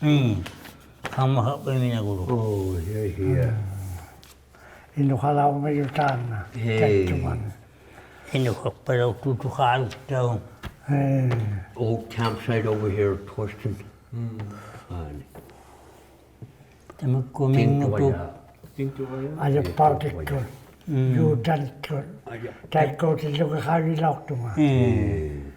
ᒻᒻ. ᖃᒻᒪᖃᖅᐱᒥᓇᒃᑯᓗᒃ. ᐆ, ᕼᐃ, ᕼᐃ. ᒻᒻ. ᐃᓄᖃᓚᐅᕐᒥᔪᑦ ᑖᓐᓇ, ᕼᐃ. ᑕᐃᑦᑐᒪᓐ. ᐃᓄᖃᖅᐸᓚᐅᖅᑐᑦ ᑐᖃᓗᒃᑕᐅᖅ. ᕼᐃ. Old campsite over here, Torsten. ᒻᒻ. ᐋᓂ. ᑕᒪᒃᑯᐊ ᒥᖑᑐ. ᑎᓂᑐᖃᔮᖅ. ᑎᓂᑐᖃᔮᖅ. ᐊᔭᑉᐸᐅᑎᒃᑯᑦ. ᒻᒻ. ᔫᑕᓕᒃᑯᑦ. ᐊᔭ. ᑕᐃᒃᑯᑎᓪᓗᒋᖃᐅᔨᓚᐅᖅᑐᖓ. ᒻᒻ. ᐄ,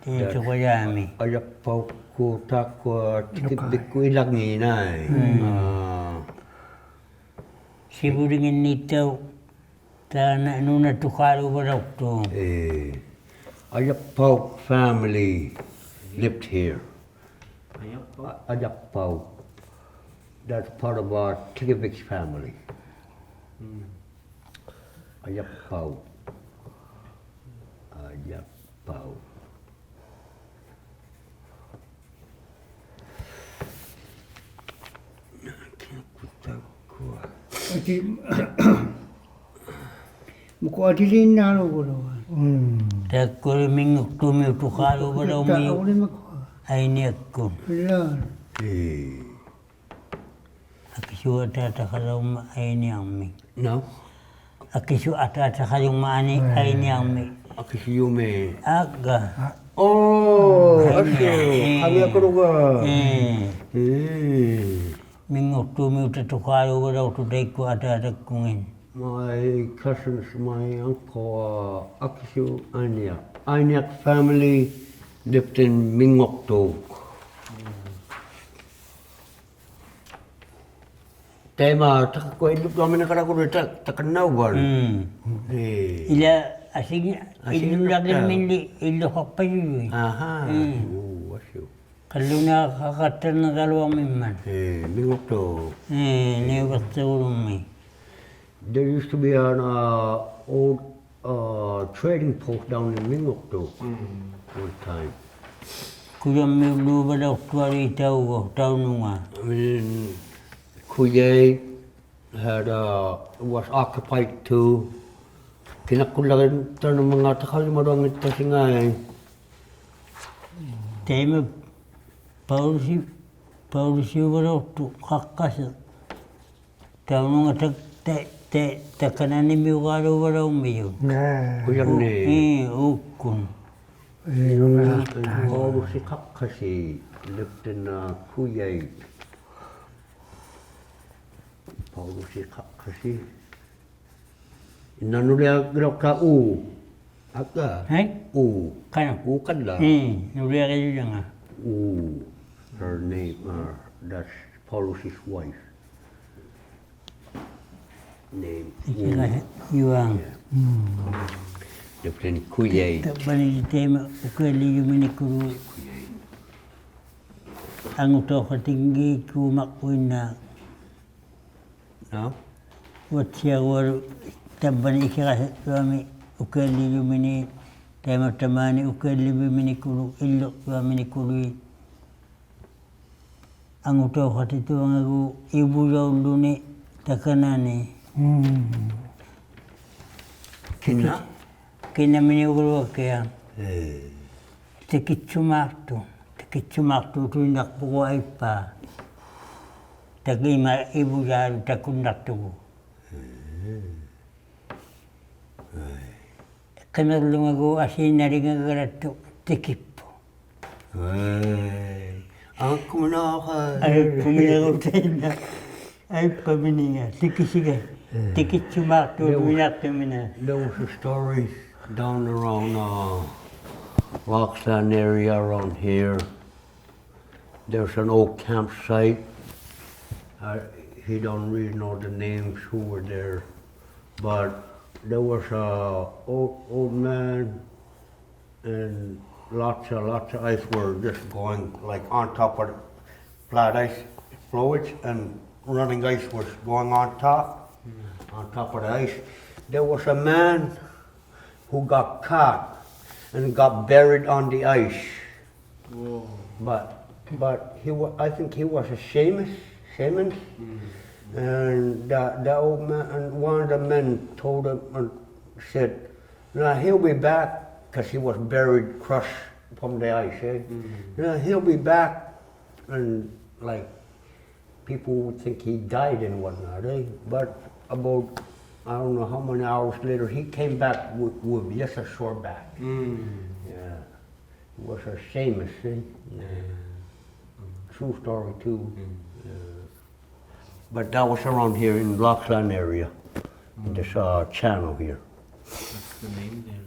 ᑎᓂᑐᖃᔮᒥᒃ. ᐊᔭᑉᐸᐅᒃᑯᑦ ᑖᒃᑯᐊ ᑎᑭᕕᒃᑯᑦ ᐃᓚᖏᑦ ᓇᐃ. ᒻᒻ. ᐋ. ᓯᕗᓕᖏᓐᓂᑦᑕᐅᖅ ᑖᓐᓇ ᓄᓇ ᑐᖃᓘᕙᓚᐅᖅᑐᖅ. ᐄ. ᐊᔭᑉᐸᐅᒃ family lived here. ᐊᔭᑉᐸᐅᒃ. ᐊ-, ᐊᔭᑉᐸᐅᒃ. That's part of our Tikivik family. ᒻᒻ. ᐊᔭᑉᐸᐅᒃ. ᐊᔭᑉᐸᐅᒃ. ᐊᑏ, ᒧᒃᑯᐊ ᐊᑎᓕᓐᓈᓗᒍᓗ. ᒻᒻ. ᑕᐃᒃᑯᐊ ᒥᖑᖅᑑᒥᐅᑦ ᑐᖃᓘᕙᓚᐅᕐᒥᔪᖅ. ᑕᐅᓕᒪᒃᑯᐊ. ᐊᐃᓂᐊᒃᑯᑦ. ᓚ. ᐄ. ᐊᑭᓲᖅ ᐊᑖᑕᖃᓚᐅᕐᒪᑦ ᐊᐃᓂᐊᕐᒥᒃ. ᓇᐅᒃ. ᐊᑭᓲᖅ ᐊᑖᑕᖃᓚᐅᕐᒪᑦ ᐊᐃᓂ-, ᐊᐃᓂᐊᕐᒥᒃ. ᐊᑭᓲᖅ ᔪᒥ. ᐊᒡᒐ. ᐆ, ᐊᐃᓂᐊᕐᒥᒃ. ᐊᓱ. ᒻᒻ. ᖃᒥᐊᑯᓗᒐ. ᒻᒻ. ᐄ. ᒥᖑᖅᑑᒥᐅᑕ ᑐᖃᓘᕙᓚᐅᖅᑐᖅ ᑕᐃᒃᑯᐊ ᐊᑖᑕᒃᑯᖏᓐ. My cousins, my uncle, uh, ᐊᑭᓲᖅ ᐊᐃᓂᐊᖅ. ᐊᐃᓂᐊᖅ family lived in ᒥᖑᖅᑑᒃ. ᑕᐃᒪ ᑕᑯᒃᑯᐊ ᐃᓗᒃᓴᒥᓂᖃᕋᒃᑯ ᑕ-, ᑕᑲᓐᓇᐅᕙᓐ. ᒻᒻ. ᐄ. ᐃᓛ ᐊᓯᖏ-, ᐊᓯᖏᓗᒃᑕᐅᖅ. ᐃᓗᓪᓚᕆᒻᒥᓪᓕ ᐃᓗᖃᖅᐸᔪᔪᐃᑦ. ᐊᕼᐊ. ᒻᒻ. ᐆ, ᐊᓱ. ᖃᓪᓗᓈᖃᖃᑦᑕᓐᓂᕋᓗᐊᕐᒥᒻᒪᑦ. ᐄ, ᒥᖑᖅᑑᒃ. ᐄ, ᓂᐅᕕᖅᑎᕈᓗᒻᒥ. There used to be an, uh, old, uh, trading post down in ᒥᖑᖅᑑᒃ. ᒻᒻ. One time. ᑯᔭᒻᒥᐅᓪᓗᕙᓚᐅᖅᑐᐊᓗᐃᑦ ᑕᐅᒎᖅ, ᑕᐅᓄᖓ. I mean, ᑯᔭᐃᑦ had, uh, was occupied too. ᑭᓇᒃᑯᓪᓚᕆᑦᑕᓐᓂᒪᖔᑦ ᑕᖃᐅᔨᒪᓗᐊᙱᑦᑕᓯᖓᐃ. ᑕᐃᒪ ᐸᐅᓗᓯ-, ᐸᐅᓗᓯᐅᕙᓚᐅᖅᑐᖅ ᖃᖅᑲᓯ. ᑕᐅᓄᖓ ᑕ-, ᑕ-, ᑕ-, ᑕᑲᓇᓂᒥᐅᕌᓘᕙᓚᐅᕐᒥᔪᑦ. ᒻᒻ. ᑯᔭᓐᓂ. ᐄ, ᐆᒃᑯᓐ. ᐄ, ᓄᓇ. ᐄ, ᐸᐅᓗᓯ ᖃᖅᑲᓯ, lived in, uh, ᑯᔭᐃᑦ. ᐸᐅᓗᓯ ᖃᖅᑲᓯ. ᐃᓐᓇ ᓄᓕᐊᒋᓚᐅᖅᑕ ᐆ. ᐊᒡᒐ. ᕼᐊᐃ? ᐆ. ᖃᓄᖅ? ᐆ ᑲᓪᓚ. ᐄ, ᓄᓕᐊᒋᓪᓚᖓ. ᐆ. Her name, uh, that's Paulus's wife. Name. ᐃᑭᕋ ᐆ. ᔪᐊᖅ. Yeah. ᒻᒻ. Lived in ᑯᔭᐃᑦ. ᑕᕝᕙᓂ ᑕᐃᒪ ᐅᑭᐊᓪᓕᔪᒥᓂᑯᓗᒃ. ᑯᔭᐃᑦ. ᐊᖑᑕᐅᖃᑎᙱᒃᑯ ᒪᕐᕉᐃᓐᓇᖅ. ᓇ? ᐅᐊᑦᓯᐊᕈᐊᓗᒃ ᑕᕝᕙᓂ ᐃᑭᕋᓱᒃᑐᐊᒥ ᐅᑭᐊᓪᓕᔪᒥᓃᑦ, ᑕᐃᒪ ᑕᒫᓂ ᐅᑭᐊᓪᓕᕕᒥᓂᑯᓗᒃ, ᐃᓪᓗᕐᔪᐊᒥᓂᑯᓗᐃᑦ. ᐊᖑᑕᐅᖃᑎᑐᐊᖓᒎᖅ ᐃᕗᔭᐅᓪᓗᓂ ᑕᑲᓇᓂ. ᒻᒻ. ᑭᓇ? ᑭᓇᒥᓂᐅᒐᓗᐊᕿᐊ. ᐄ. ᑎᑭᑦᓱᒫᖅᑐᖅ, ᑎᑭᑦᓱᒫᖅᑑᑐᐃᓐᓇᖅᐳᒍ ᐊᐃᑉᐹ. ᑕᒡᒐ ᐃᒫᒃ ᐃᕗᔮᓗ ᑕᑯᓐᓇᖅᑐᒍ. ᐄ. ᐄ. ᕿᒥᕐᓗᖓᒎᖅ ᐊᓯᓐᓇᓕᖓᒐᓚᑦᑐᖅ ᑎᑭᑉᐳᖅ. ᐄ. ᐊᖅᑯᒥᓇᖅ. ᐊᐃᑉᑯᒥᓇᖅ ᑕᐃᓐᓇ. ᐊᐃᑉᐸᒥᓂᖓ, ᑎᑭᓯᒐ. ᐄ. ᑎᑭᑦᓱᒫᖅᑑᑐᐃᓐᓇᖅᑐᒥᓇ. There was a story down around, uh, Loxland area around here. There's an old campsite. Uh, he don't really know the names who were there, but there was a old, old man and lots of, lots of ice were just going, like, on top of the flat ice floes, and running ice was going on top, on top of the ice. There was a man who got caught and got buried on the ice. Whoa. But, but he wa-, I think he was a shaman, shaman. And the, the old man, and one of the men told him and said, "No, he'll be back," 'cause he was buried, crushed from the ice, eh? "No, he'll be back." And, like, people would think he died and whatnot, eh? But about, I don't know how many hours later, he came back with, with just a sore back. Yeah. It was a shaman, eh? Yeah. True story, too. Yeah. But that was around here in Loxland area, in this, uh, channel here. What's the name there?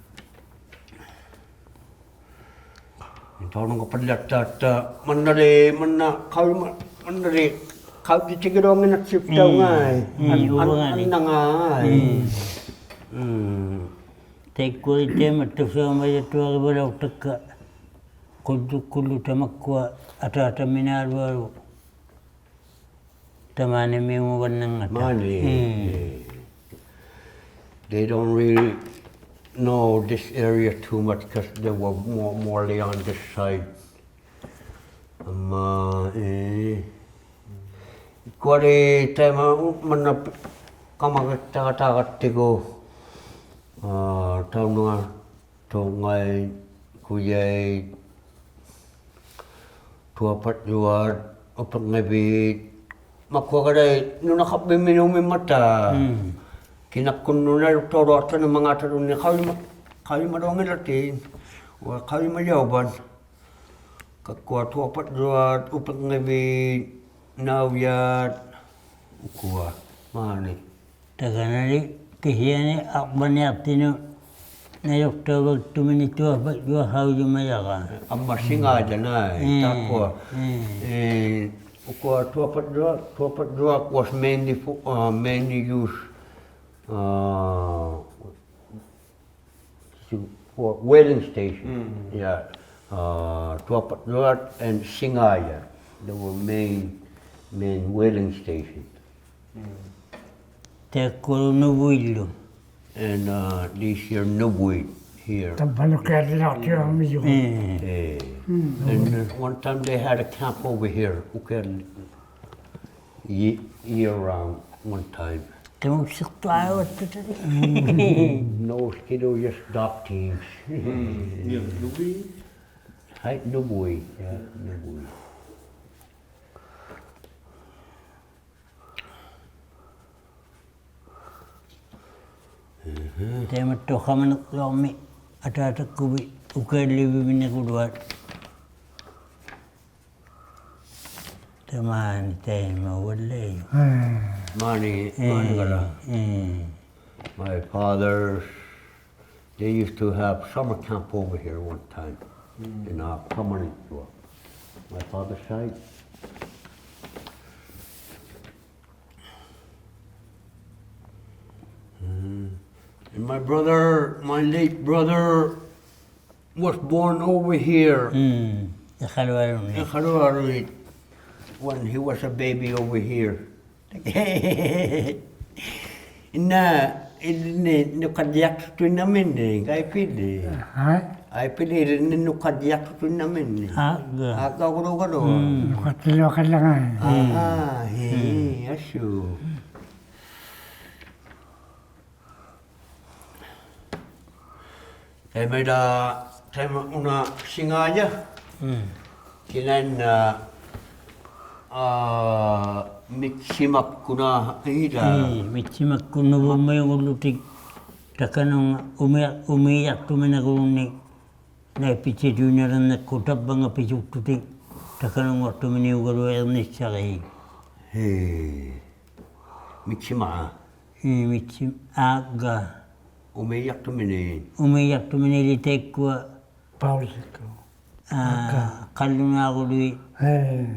Taununga pallaktatta, mannali, manna, kauma, mannali, kautitigiruanginnaksiptaungai. Mm. An-, an-, uangani. Annangai. Mm. Mm. Taikkuali taima tusaumajatuarivalauktakka, qullu, qullu tamakkua, ataataminaalualu. Tamaanimiunguvannangata. Maani. Mm. They don't really know this area too much 'cause they were more, morely on this side. Amma, eh, kuali taima manna kamagattagatagattigu, ah, taununga Tungai, Kujait, Tuapatjuat, Upangavit, makuagadai nunakavvimminumimmata. Mm. Kinakkunnuna tauruatani mangatarunni kaima, kaimaruangilatin, wa kaimajauvan. Kakkua Tuapatjuat, Upangavit, Naujat, ukua, maani. Takanali kihiani arvaniaqtinut najuktauvaktumini Tuapatjuat haujumajaga. Amma Singaja nai, mm, takkua. Mm. Eh, ukua Tuapatjuat, Tuapatjuat was mainly for, uh, mainly used, uh, to, for whaling station. Mm. Yeah. Uh, Tuapatjuat and Singaja. They were main, main whaling stations. Mm. Takkua Nuvuillu. And, uh, this here Nuvui here. Tampanukialilautiamiju. Mm. Eh. Mm. And, uh, one time they had a camp over here. Ukial ye-, year round one time. Tamuksiqtuaruattutani. No mosquito, just dock teams. Mm, yeah, Nuvui. Hi, Nuvui. Yeah, Nuvui. Taimattuqamaniqluarmi ataatakkuvit ukialiviminiquluat. Tamaani taima uallaijuq. Maani, eh, maani kala. Eh. My father's, they used to have summer camp over here one time in, uh, Kamanitsua. My father's side. Mm. And my brother, my late brother, was born over here. Mm. Iqaluaruni. Iqaluaruni. When he was a baby over here. Inna, ilinni nuqalliyaqtutuinnaminni, qaipili. Hai? Qaipili ilinni nuqalliyaqtutuinnaminni. Aa, ga. Aa, ga, ga, ga, ga. Mm. Nuqattiluaqallangai. Aa, hi, asu. Taima ila, taima una Singaja. Mm. Kinain, aa, mitsimakkuna ila. Mm, mitsimakkuna Nuvummiungullutik. Takanunga umi-, umiijaqtuminagulunni. Nai pitsituinnarannakku tavvanga pisuktutik. Takanunguaqtuminiugaluaq irnissari. Hii. Mitsimaa. Hii, mitsi-, aa, ga. Umiijaqtumini. Umiijaqtumini ili taikkua Paulus. ᐋ, ᐊᑲ. ᖃᓪᓗᓈᕈᓗᐃᑦ. ᐄ.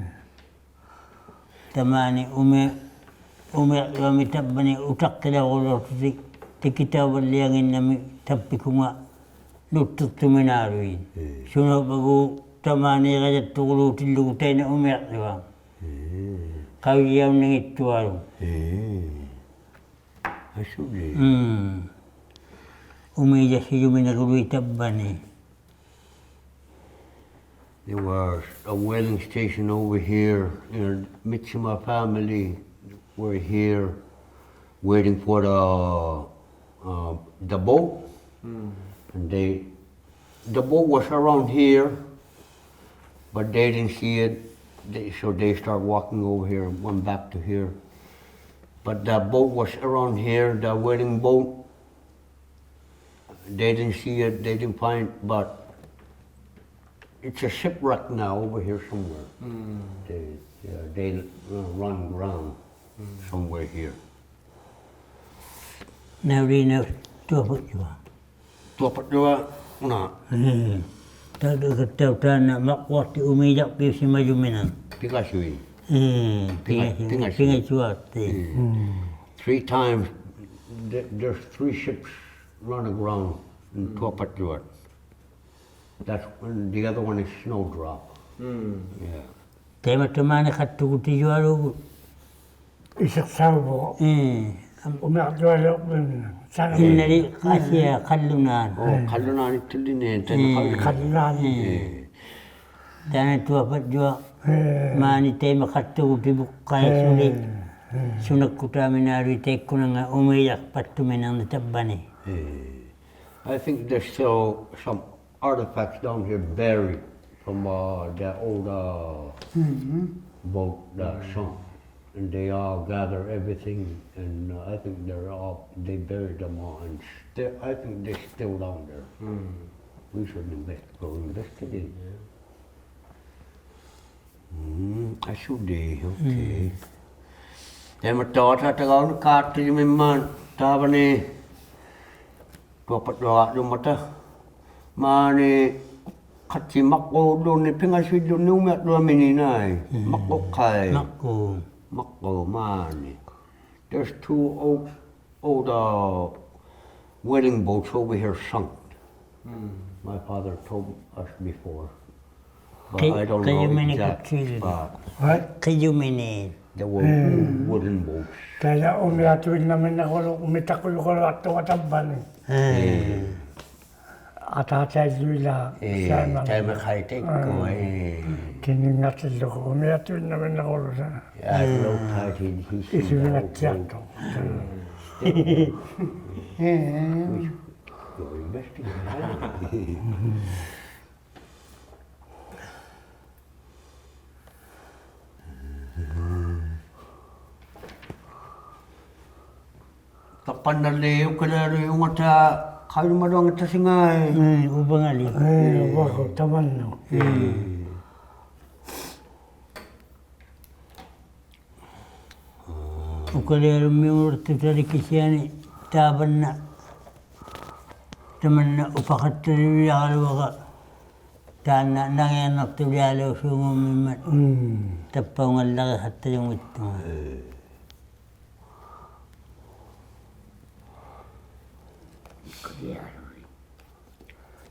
ᑕᒫᓂ ᐅᒥ-, ᐅᒥᐊᕐᔪᐊᒥ ᑕᕝᕙᓂ ᐅᑕᖅᑭᓚᐅᕈᓗᒃᑎᒃ ᑎᑭᑕᐅᕙᓪᓕᐊᖏᓐᓇᒥ ᑕᑉᐱᑯᖓ ᓄᑦᑎᖅᑐᒥᓈᓗᐃᑦ. ᐄ. ᓱᓇᐅᕝᕙᒎᖅ ᑕᒫᓃᒐᔭᑦᑐᕈᓘᑎᓪᓗᒍ ᑕᐃᓐᓇ ᐅᒥᐊᕐᔪᐊᖅ. ᐄ. ᖃᐅᔨᔭᐅᓐᓂᙱᑦᑐᐊᓗᒃ. ᐄ. ᐊᓱᓕ. ᒻᒻ. ᐅᒥᔭᓯᔪᒥᓇᕈᓗᐃᑦ ᑕᕝᕙᓂ. There was a whaling station over here, and Mitsima family were here waiting for the, uh, the boat. Mm. And they, the boat was around here, but they didn't see it. They, so they start walking over here, went back to here. But the boat was around here, the whaling boat. They didn't see it, they didn't find, but it's a shipwreck now over here somewhere. Mm. They, yeah, they, uh, run around somewhere here. ᓇᐅᓕᓇ ᑐᐊᐸᔾᔪᐊ. ᑐᐊᐸᔾᔪᐊ, ᐅᓇ. ᐄ. ᑕᐅᑕᐅ ᑖᓐᓇ ᒪᕐᕈᐊᖅᑎ ᐅᒥᔭᕐᐱᐅᓯᒪᔪᒥᓇᖅ. ᐱᖓᓱᐃᑦ. ᐄ, ᐱᖓ-, ᐱᖓᓱᐃᑦ. ᐱᖓᓱᐊᖅᑎ. ᐄ. ᒻᒻ. Three times, th-, there's three ships run aground in Tuapatjuat. That's when the other one is Snowdrop. Mm. Yeah. ᑕᐃᒪ ᑕᒫᓂ ᖃᑦᑐᒍᑎᔪᐊᓘᒍ. ᐃᓯᖅᓴᐅᕗᖅ. ᐄ. ᐅᒥᐊᕐᔪᐊᓕᐅᕐᒪᑦ. ᓴᕐᕕᓪᓕ ᖃᓯᐊ ᖃᓪᓗᓈᓂ. ᐆ, ᖃᓪᓗᓈᓂᑦᑐᓕᓐᓃᑦ, ᑕᐃᓐᓇ ᖃᓪᓗᓈᓂ. ᖃᓪᓗᓈᓂ. ᐄ. ᐄ. ᑖᓐᓇ ᑐᐊᐸᔾᔪᐊ. ᐄ. ᒫᓂ ᑕᐃᒪ ᖃᑦᑐᒍᑎᕗᖅᑲᐃ ᓱᓕ. ᐄ. ᓱᓇᒃᑯᑖᒥᓈᓗᐃᑦ ᑕᐃᒃᑯᓇᖓ ᐅᒥᔭᖅᐸᑦᑐᒥᓇᕐᓂᒃ ᑕᕝᕙᓂ. ᐄ. I think there's still some artifacts down here buried from, uh, the old, uh, boat that sunk. And they all gather everything, and, uh, I think they're all, they buried them all, and sti-, I think they're still down there. Mm. We should invest-, go investigate. Mm, I should, eh, okay. ᑕᐃᒪ ᑕᐅᑕ ᑕᒐᐅᓇ ᖃᑦᑐᔪᒥᒻᒪᑦ ᑕᕝᕙᓂ ᑐᐊᐸᔾᔪᐊᕐᔪᒻᒪᑕ. ᒫᓂ ᖃᑦᓯ ᒪᕐᕉᓪᓘᓐᓃᑦ ᐱᖓᓱᐃᓪᓘᓐᓃᑦ ᐅᒥᐊᕐᔪᐊᒥᓃᑦ ᓇᐃ. ᒪᕐᕉᖅᑲᐃ. ᒪᕐᕉᒃ. ᒪᕐᕉᒃ ᒫᓂ. There's two old, old, uh, whaling boats over here sunk. Mm. My father told us before. But I don't know exact spot. ᕿ-, ᕿᔪᒥᓂᒃ ᖁᑦᓯᓪᓗ. What? ᕿᔪᒥᓂᒃ. They were wooden boats. ᑕᐃᓛ ᐅᒥᐊᑐᐃᓐᓇᒥᓇᒃᑯᓗᒃ, ᐅᒥᑕᖁᔪᒃᑯᓗᒃ ᐊᒃᑐᖓ ᑕᕝᕙᓂ. ᐄ. ᐊᑖᑕ ᐃᓗᐃᓛ ᐄ, ᓴᐃᒪᓐ. ᑕᐃᒪ ᖃᐃ ᑕᐃᒃᑯᐊ, ᐄ. ᑭᓂᖓᑎᓪᓗᒍ ᐅᒥᐊᑐᐃᓐᓇᒥᓇᒃᑯᓗᒃ ᓴ. Yeah, low tide in his ᐃᓱᕕᖓᑦᓯᐊᖅᑐᖅ. ᐄ. You're investing. ᑕᕝᕙᓐᓇᓕ ᐅᑭᓕᐊᓗᐃᑦ ᐅᖓᑕ ᖃᐅᔨᒪᓗᐊᖓᑕ ᓯᖓᐃ. ᒻᒻ, ᐅᕙᖓᓕ. ᐄ, ᐅᕙᒍ, ᑕᒪᓐᓇ. ᒻᒻ. ᐅᑭᓕᐊᓗᒻᒥᐅᓕᖅᑐᑕᓕ ᑭᓯᐊᓂ ᑕᕝᕙᓐᓇ ᑕᒪᓐᓇ ᐅᐸᖃᑦᑕᓕᓕᐊᕋᓗᐊᕋ ᑖᓐᓇ ᓇᖏᐊᕐᓇᖅᑐᓕᐊᓘᓲᖑᒻᒥᒻᒪᑦ. ᒻᒻ. ᑕᑉᐸᐅᖓᓪᓚᕆᖃᑦᑕᔪᙱᑦᑐᖓ.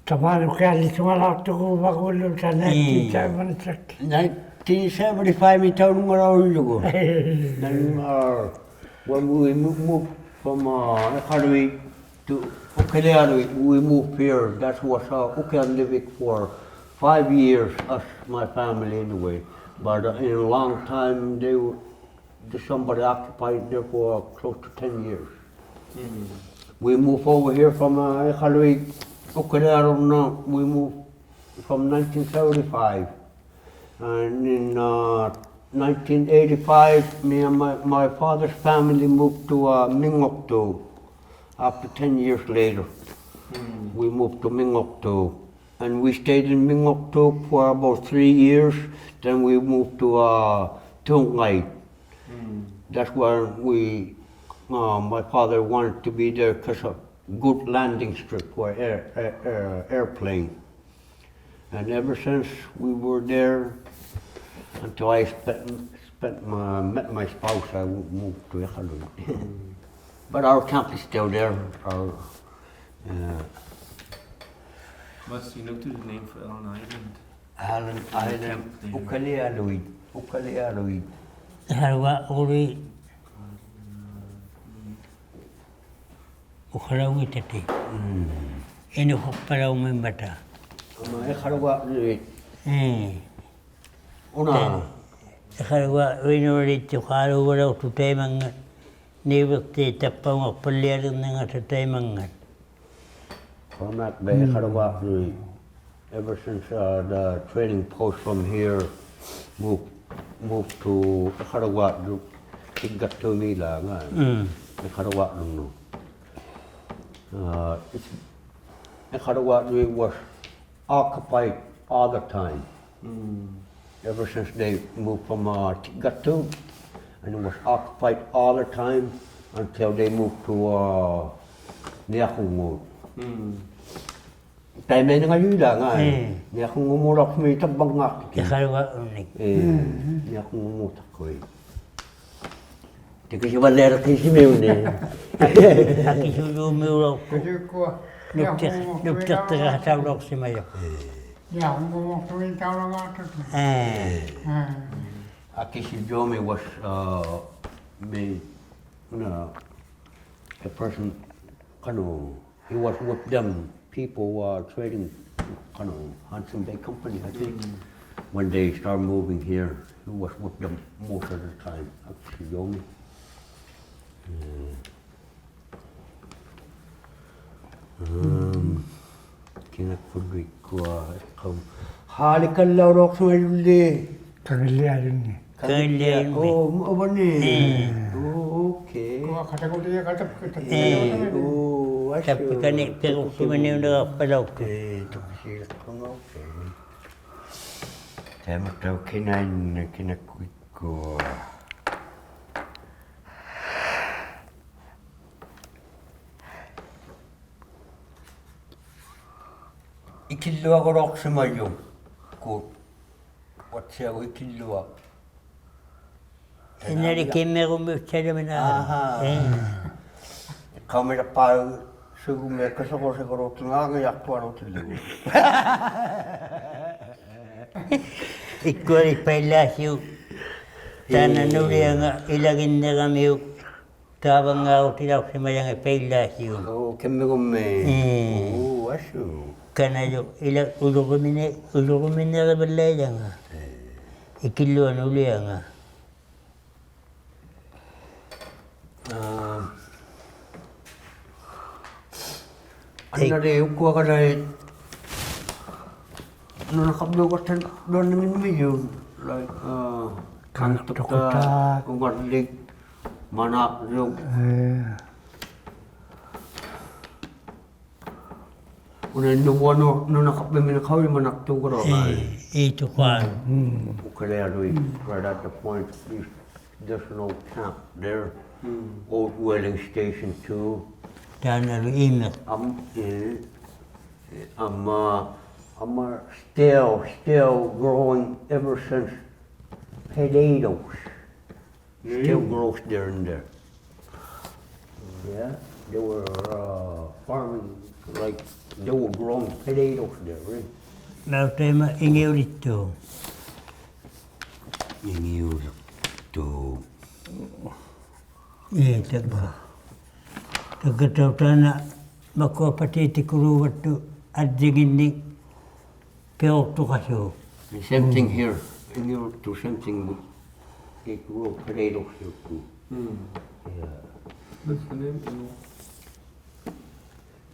ᑕᒫᓂ ᐅᑭᐊᓕᓱᖓᓚᐅᖅᑐᒍᒪᒍᓗ ᑕᓐᓇ ᐄ. ᓂᓪᓕ seventy-five-ᒥ ᑕᐅᓄᖓᓚᐅᓪᓗᒍ. Then, uh, when we mo-, moved from, uh, Iqaluit to Ukilealui, we moved here. That was, uh, Ukialivik for five years, us, my family anyway. But, uh, in a long time, they were December, they occupied there for close to ten years. Mm. We moved over here from, uh, Iqaluit, Ukilealui, we moved from nineteen seventy-five. And in, uh, nineteen eighty-five, me and my, my father's family moved to, uh, Mingokto. After ten years later, mm, we moved to Mingokto. And we stayed in Mingokto for about three years. Then we moved to, uh, Tungai. Mm. That's where we, uh, my father wanted to be there 'cause of good landing strip for air, air, air, airplane. And ever since we were there, until I spent, spent my, met my spouse, I moved to Iqaluit. But our camp is still there. Our, uh, What's the, you know, the name for Allen Island? Allen Island, Ukalialuit, Ukalialuit. Iqaluit, Ukalaungitati. Mm. Inuqaqpalaumimmata. Ama Iqaluit. Mm. Una. Iqaluit, Inuqaqpalaumimmata, Iqaluit, Inuqaqpalaumimmata taimangata. Niuliqti tappavungaqpallialirningata taimangata. From that day, Iqaluit, ever since, uh, the trading post from here moved, moved to Iqaluit, Tiggattumiilanga. Mm. Iqaluit, no. Uh, it's, Iqaluit was occupied all the time. Mm. Ever since they moved from, uh, Tiggattu, and it was occupied all the time until they moved to, uh, Niaqungu. Mm. Taimangata ngajuilanga, eh. Mm. Niaqungumuulauqsimi tavvangaqtiki. Iqaluit. Eh, mm. Niaqungumuutaqui. Tikisivaliaraqisimiuni. Akisujumiulauqtuq. Nuktiq-, nuktiqtiqaqtaulauqsimajuq. Aa. Akisujumi was, uh, me, no, a person, qanuq, he was with them. People were trading, kind of, Hudson Bay Company, I think. Mm. When they start moving here, he was with them most of the time, Akisujumi. Yeah. Um, kinakullikkua, qam-, haalikallaulauqsimajulli. Kangilliajunni. Kangilliajunni. Oh, ma-, avani. Eh. Oh, okay. Kua katakutia katap-, katap-, eh, katap-, oh, I see. Tappikani piruqsumaniunaqpalauq. Eh, tuqsilaqqunga, okay. Taimattauq kinain, kinakuikkua. Ikilluagulauqsimajuq. Ku-, what's your ikillua? Inari kimmirumiutsalamina. Aha. Eh. Kamira pau sugumi kasakusakurutunga angayaqtuarutillugu. Ikkuali pailaasiuk. Taanna nulianga ilaginniramiuk. Taavangautilauqsimajanga pailaasiuk. Oh, kimmigummi. Mm. Oh, asu. Kanaju ila ujurumini, ujuruminiarivallajanga. Eh. Ikilluanulianga. Ah. Ei. Annari ukua kalai nunaqarmiuq atan luanangimmijun, like, uh, kantuqtaak, ungarlik, manaqjuk. Eh. Una nuvva nu-, nunaqarmimminik qaujimmanaqtuugalaurmai. Ei, ei tuqaa. Mm. Ukalialuit, right at the point, there's, there's no camp there. Mm. Old whaling station too. Taannalu imeq. Um, eh, um, uh, um, uh, still, still growing ever since potatoes. Still grows there and there. Yeah, they were, uh, farming, like, they were growing potatoes there, right? Nautaima ingiulittuuq. Ingiulittuuq. Ii, tagga. Tagga tautaana makua patitikuluuvattu ajjinginnik. Piruqtuqasuuq. The same thing here. Ingiulittuuq, same thing. It grow potatoes here too. Mm. Yeah. What's the name?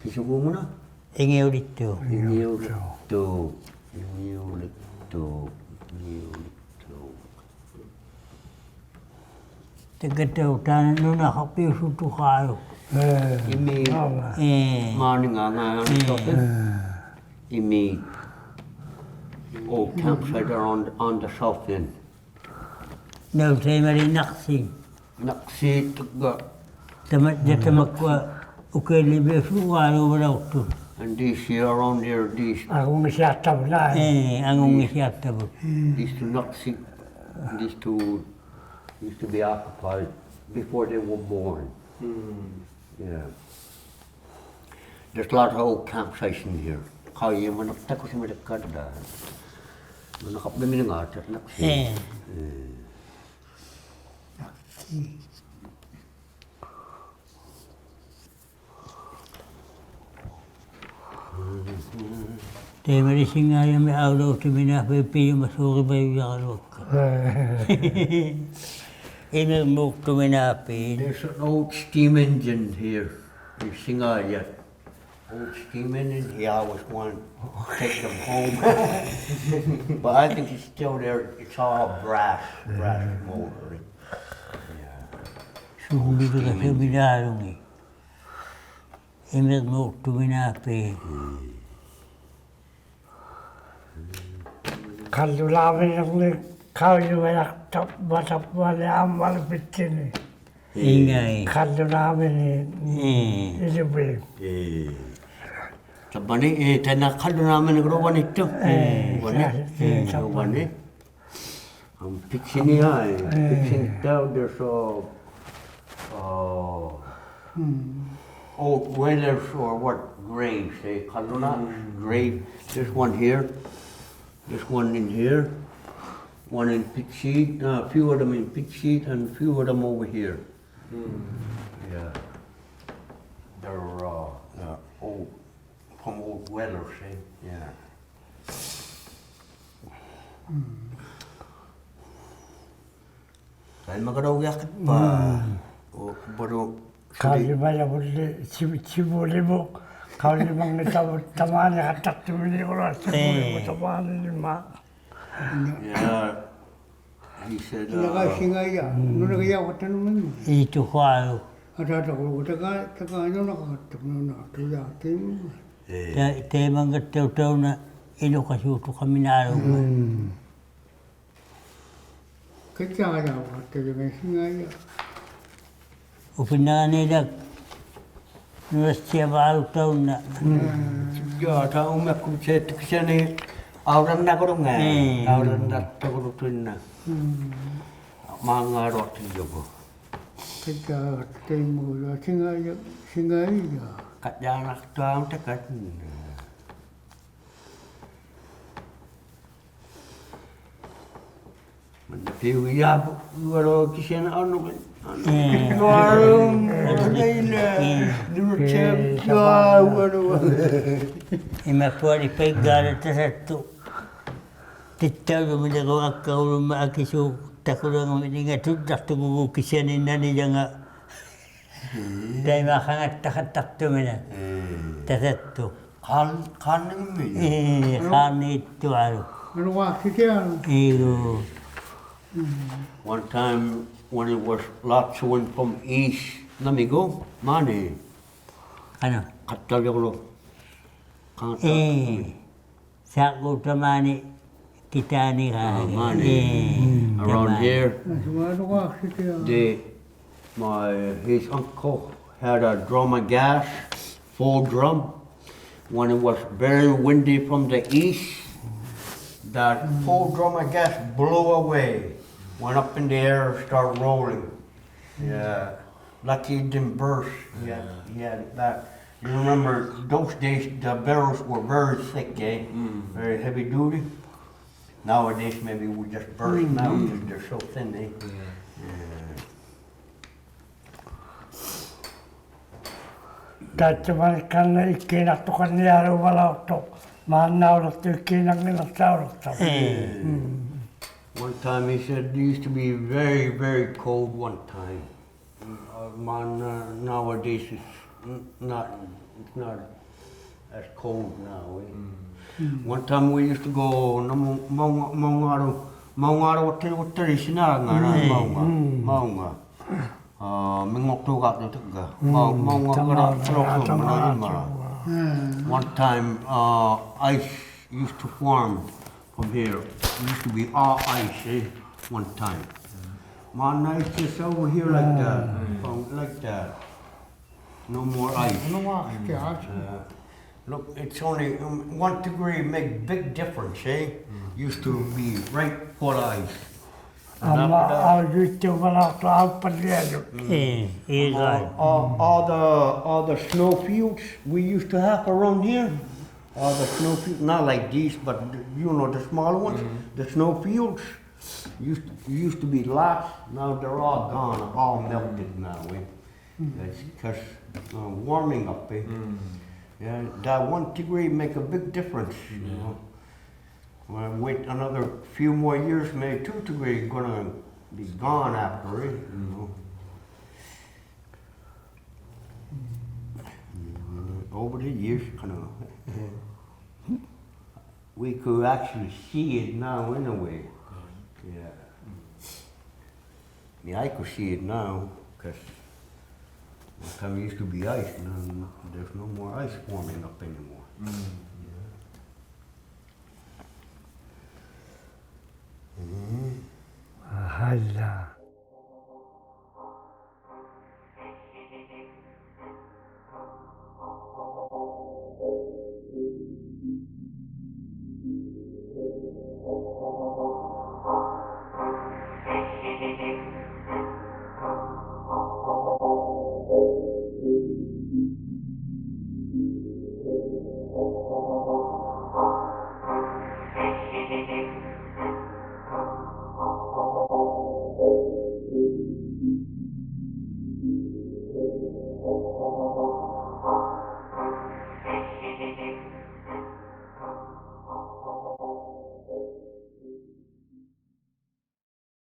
Kisukuumuna? Ingiulittuuq. Ingiulittuuq. Ingiulittuuq. Ingiulittuuq. Taggatauq taanna nunaqarpiusutuqaaluq. Eh, imi, eh, maaninga, eh, imi old campsite around on the south end. Nautaimali naqsi. Naqsi tagga. Tama-, ja tamakkua ukialiviusuugaluuvalauqtut. And these here around here, these, ᐊᖑᙱᑦᓯᐊᖅᑕᕗᑦ ᓈ. ᐄ, ᐊᖑᙱᑦᓯᐊᖅᑕᕗᑦ. These two nuts, these two used to be occupied before they were born. Yeah. There's lots of old campsites in here. ᖃᐅᔨᒪᓇᖅᑕᒃᑯᓯᒪᓕᒃᑲᓐ. ᒪᓇᖃᖅᐱᒥᓂᖓ ᑕᓐᓇᒃᓯ. ᐄ. ᐄ. ᑕᐃᒪᓕ ᓯᖓᔭᒥ ᐊᐅᓚᐅᖅᑐᒥᓇ ᐱᐱᔪᒪᓲᕆᕙᔪᔭᕋᓗᐊᒃᑲ. ᐃᒥᕐᒨᖅᑐᒥᓇᐱ. There's an old steam engine here in ᓯᖓᔭ. Old steam engine, he always wanted to take them home. But I think it's still there. It's all brass, brass motor. Yeah. ᓱᕈᓕᕋᓱᒥᓛᓗᖏᑦ. ᐃᒥᕐᒨᖅᑐᒥᓇᐱ. ᖃᓪᓗᓈᒥᓂᕐᓂᒃ ᖃᐅᔨᕙᔭᖅᑕᕙᓴᕙᓂ ᐊᒻᒪᓗ ᐱᑦᓯᓂ. ᐃᖓᐃ. ᖃᓪᓗᓈᒥᓂᒃ ᐄ. ᐃᓗᐱ. ᐄ. ᓴᕙᓂ, ᐄ, ᑕᐃᓐᓇ ᖃᓪᓗᓈᒥᓂᒃ ᓗᕙᓂᑦᑐᓴᕙᓂ. ᐄ, ᓴ-, ᐄ, ᓴ-, ᓗᕙᓂ. ᓴᕙᓂ. Um, ᐱᑦᓯᓂ, ᐄ. ᐱᑦᓯᓂᑦᑕᐅᖅ, there's a, uh, old whalers or what, graves, eh? ᖃᓪᓗᓈ grave. There's one here. There's one in here. One in ᐱᑦᓯ, uh, few of them in ᐱᑦᓯ and few of them over here. Yeah. They're, uh, uh, old, from old whalers, eh? Yeah. ᑕᐃᒪᑲᓗᒃ ᔭᒃᑲ. ᐆ, ᐸ-, ᐅ-, ᐸᓗ-, ᖃᐅᔨᒪᔭᕗᓪᓕ ᓯ-, ᓯᕗᓕᒧᑦ, ᖃᐅᔨᒪᙱᑕᕗᑦ ᑕᒫᓂ ᖃᑦᑕᖅᑐᒥᓂᒃ ᐅᕋ ᓯᕗᓕᒧᑦ ᑕᒫᓂ ᒪ. Yeah. He said, uh, ᓄᓇᖃᐃ ᓯᖓᐃᔭ, ᓄᓇᖃᐃ ᔭᕙᑦᑕᓄᒻᒥᒻ. ᐄ ᑐᖃᕈ. ᐊᑖᑕᑯ, ᑕᑲ, ᑕᑲ ᓄᓇᖃᑦᑕᖅ, ᓄᓇᖃᑦᑕᖅ ᑐᔮᑎᒻ. ᐄ. ᑕ-, ᑕᐃᒪᙵᑦᑕᐅᖅ ᑕᐅᓇ ᐃᓄᖃᓲᑐᖃᒥᓈᓘᒍ. ᑲᔾᔮᕋᔮᕙᑦᑕ ᓯᖓᐃᔭ. ᐅᐱᓐᓇᕋᓂᓛᒃ ᓄᓇᑦᓯᐊᕙᓗᒃ ᑕᐅᓇ. ᔮ, ᑕᐅᒪᒃᑯᑦ ᓯᐊᑦᑐ ᑭᓯᐊᓂ ᐊᐅᓚᓐᓇᑯᓗᖓ. ᐊᐅᓚᓐᓇᑦᑕᑯᓗᑐᐃᓐᓇ. ᒫᖓᓗᐊᖅᑎᔪᒍ. ᑲᔾᔮᕋᑦᑕ ᑕᐃᒪᒍᓗ ᓯᖓᐃᔭ, ᓯᖓᐃᔭ. ᑲᔾᔮᕋᑦᑕ ᑕᑲᑦ. ᒪᓐᓇ ᐱᐅᒋᔮᕗᒍᓗ ᑭᓯᐊᓂ ᐊᓄᕐᕕᒃ. ᐊᓄᕐᕕᒃ. ᐄ. ᐊᓄᕐᕕᒃ. ᐄ. ᓄᕐᕕᒃ. ᐄ. ᔮᕗᓗ. ᐃᒪᒃᑯᐊᓕ ᐸᐃᒃᑳᓚ ᑕᓴᑦᑐᖅ. ᑎᑦᑕᐅᓗᒥᓂᕈᐊᒃᑲᐅᓗᒻᒪᑦ ᐊᑭᓲᖅ ᑕᑯᓚᖓᒥᓂᖓ ᑐᓪᓚᖅᑐᒍᒍ ᑭᓯᐊᓂ ᓇᓂᔭᖓ. ᑕᐃᒪ ᖃᖓᑦᑕᖃᑦᑕᖅᑐᒥᓇ. ᑕᓴᑦᑐᖅ. ᖄᓐ-, ᖄᓐᓂᖕᒥ. ᐄ, ᖄᓐᓂᑦᑐᐊᓗᒃ. ᐊᓗᒃᑭᑎᐊᓗᒃ. ᐄ. One time when it was lots of wind from east, ᓇᒥᒎᖅ, ᒫᓂ. ᐊᓄ. ᖃᑦᑕᐅᔭᕈᓗᒃ. ᖃᖓᑦᑕ-, ᐄ. ᓴᖅᑯᑕᒫᓂ ᑭᑖᓂᕋ. ᒫᓂ. ᐄ, around here, ᐊᓱᒪᓗᒃᑭᑎᐊᓗᒃ. The, my, his uncle had a drum of gas, full drum. When it was very windy from the east, that full drum of gas blew away, went up in the air, started rolling. Yeah. Lucky it didn't burst. He had, he had that. You remember those days, the barrels were very thick, eh? Very heavy duty. Nowadays, maybe we just burst now because they're so thin, eh? Yeah. ᑕᑦᓯᒪᓂ ᖃᓐᓇ ᐃᒃᑮᓇᖅᑐᖃᓐᓂᐊᓘᕙᓚᐅᖅᑐᖅ. ᒫᓐᓇᐅᓕᖅᑐᖅ ᐃᒃᑮᓇᖏᓐᓇᖅᑕᐅᓕᖅᑐᖅ. One time he said it used to be very, very cold one time. Uh, man, uh, nowadays it's n-, not, it's not as cold now, eh? One time we used to go, na, mau-, maunga, maunga ro, maunga ro, what, what, what, sinanga, na, maunga, maunga. Uh, mingoktuga, na, taga. Mau-, maunga, kara, kara, kara, kara. One time, uh, ice used to form from here. It used to be all ice, eh? One time. Mana, it's just over here like that. From like that. No more ice. No more ice. Uh, Look, it's only, um, one degree make big difference, eh? Used to be right for ice. Ama After that, aujuttumalauqtuq auppalianut. Ii, ii all, kai. all, all the all the snow fields we used to have around here, all the snow fields, not like these, but you know the small ones, the snow fields used used to be lots. Now they're all gone, all melted now. Eh? That's because uh, warming up. Eh? Yeah, that one degree make a big difference. You know. Well, wait another few more years, maybe two degree gonna be gone after it. You know. Over the years, kind of, we could actually see it now in a way. Yeah. Yeah, I could see it now because one time it used to be ice. Now there's no more ice forming up anymore. Yeah. Hala.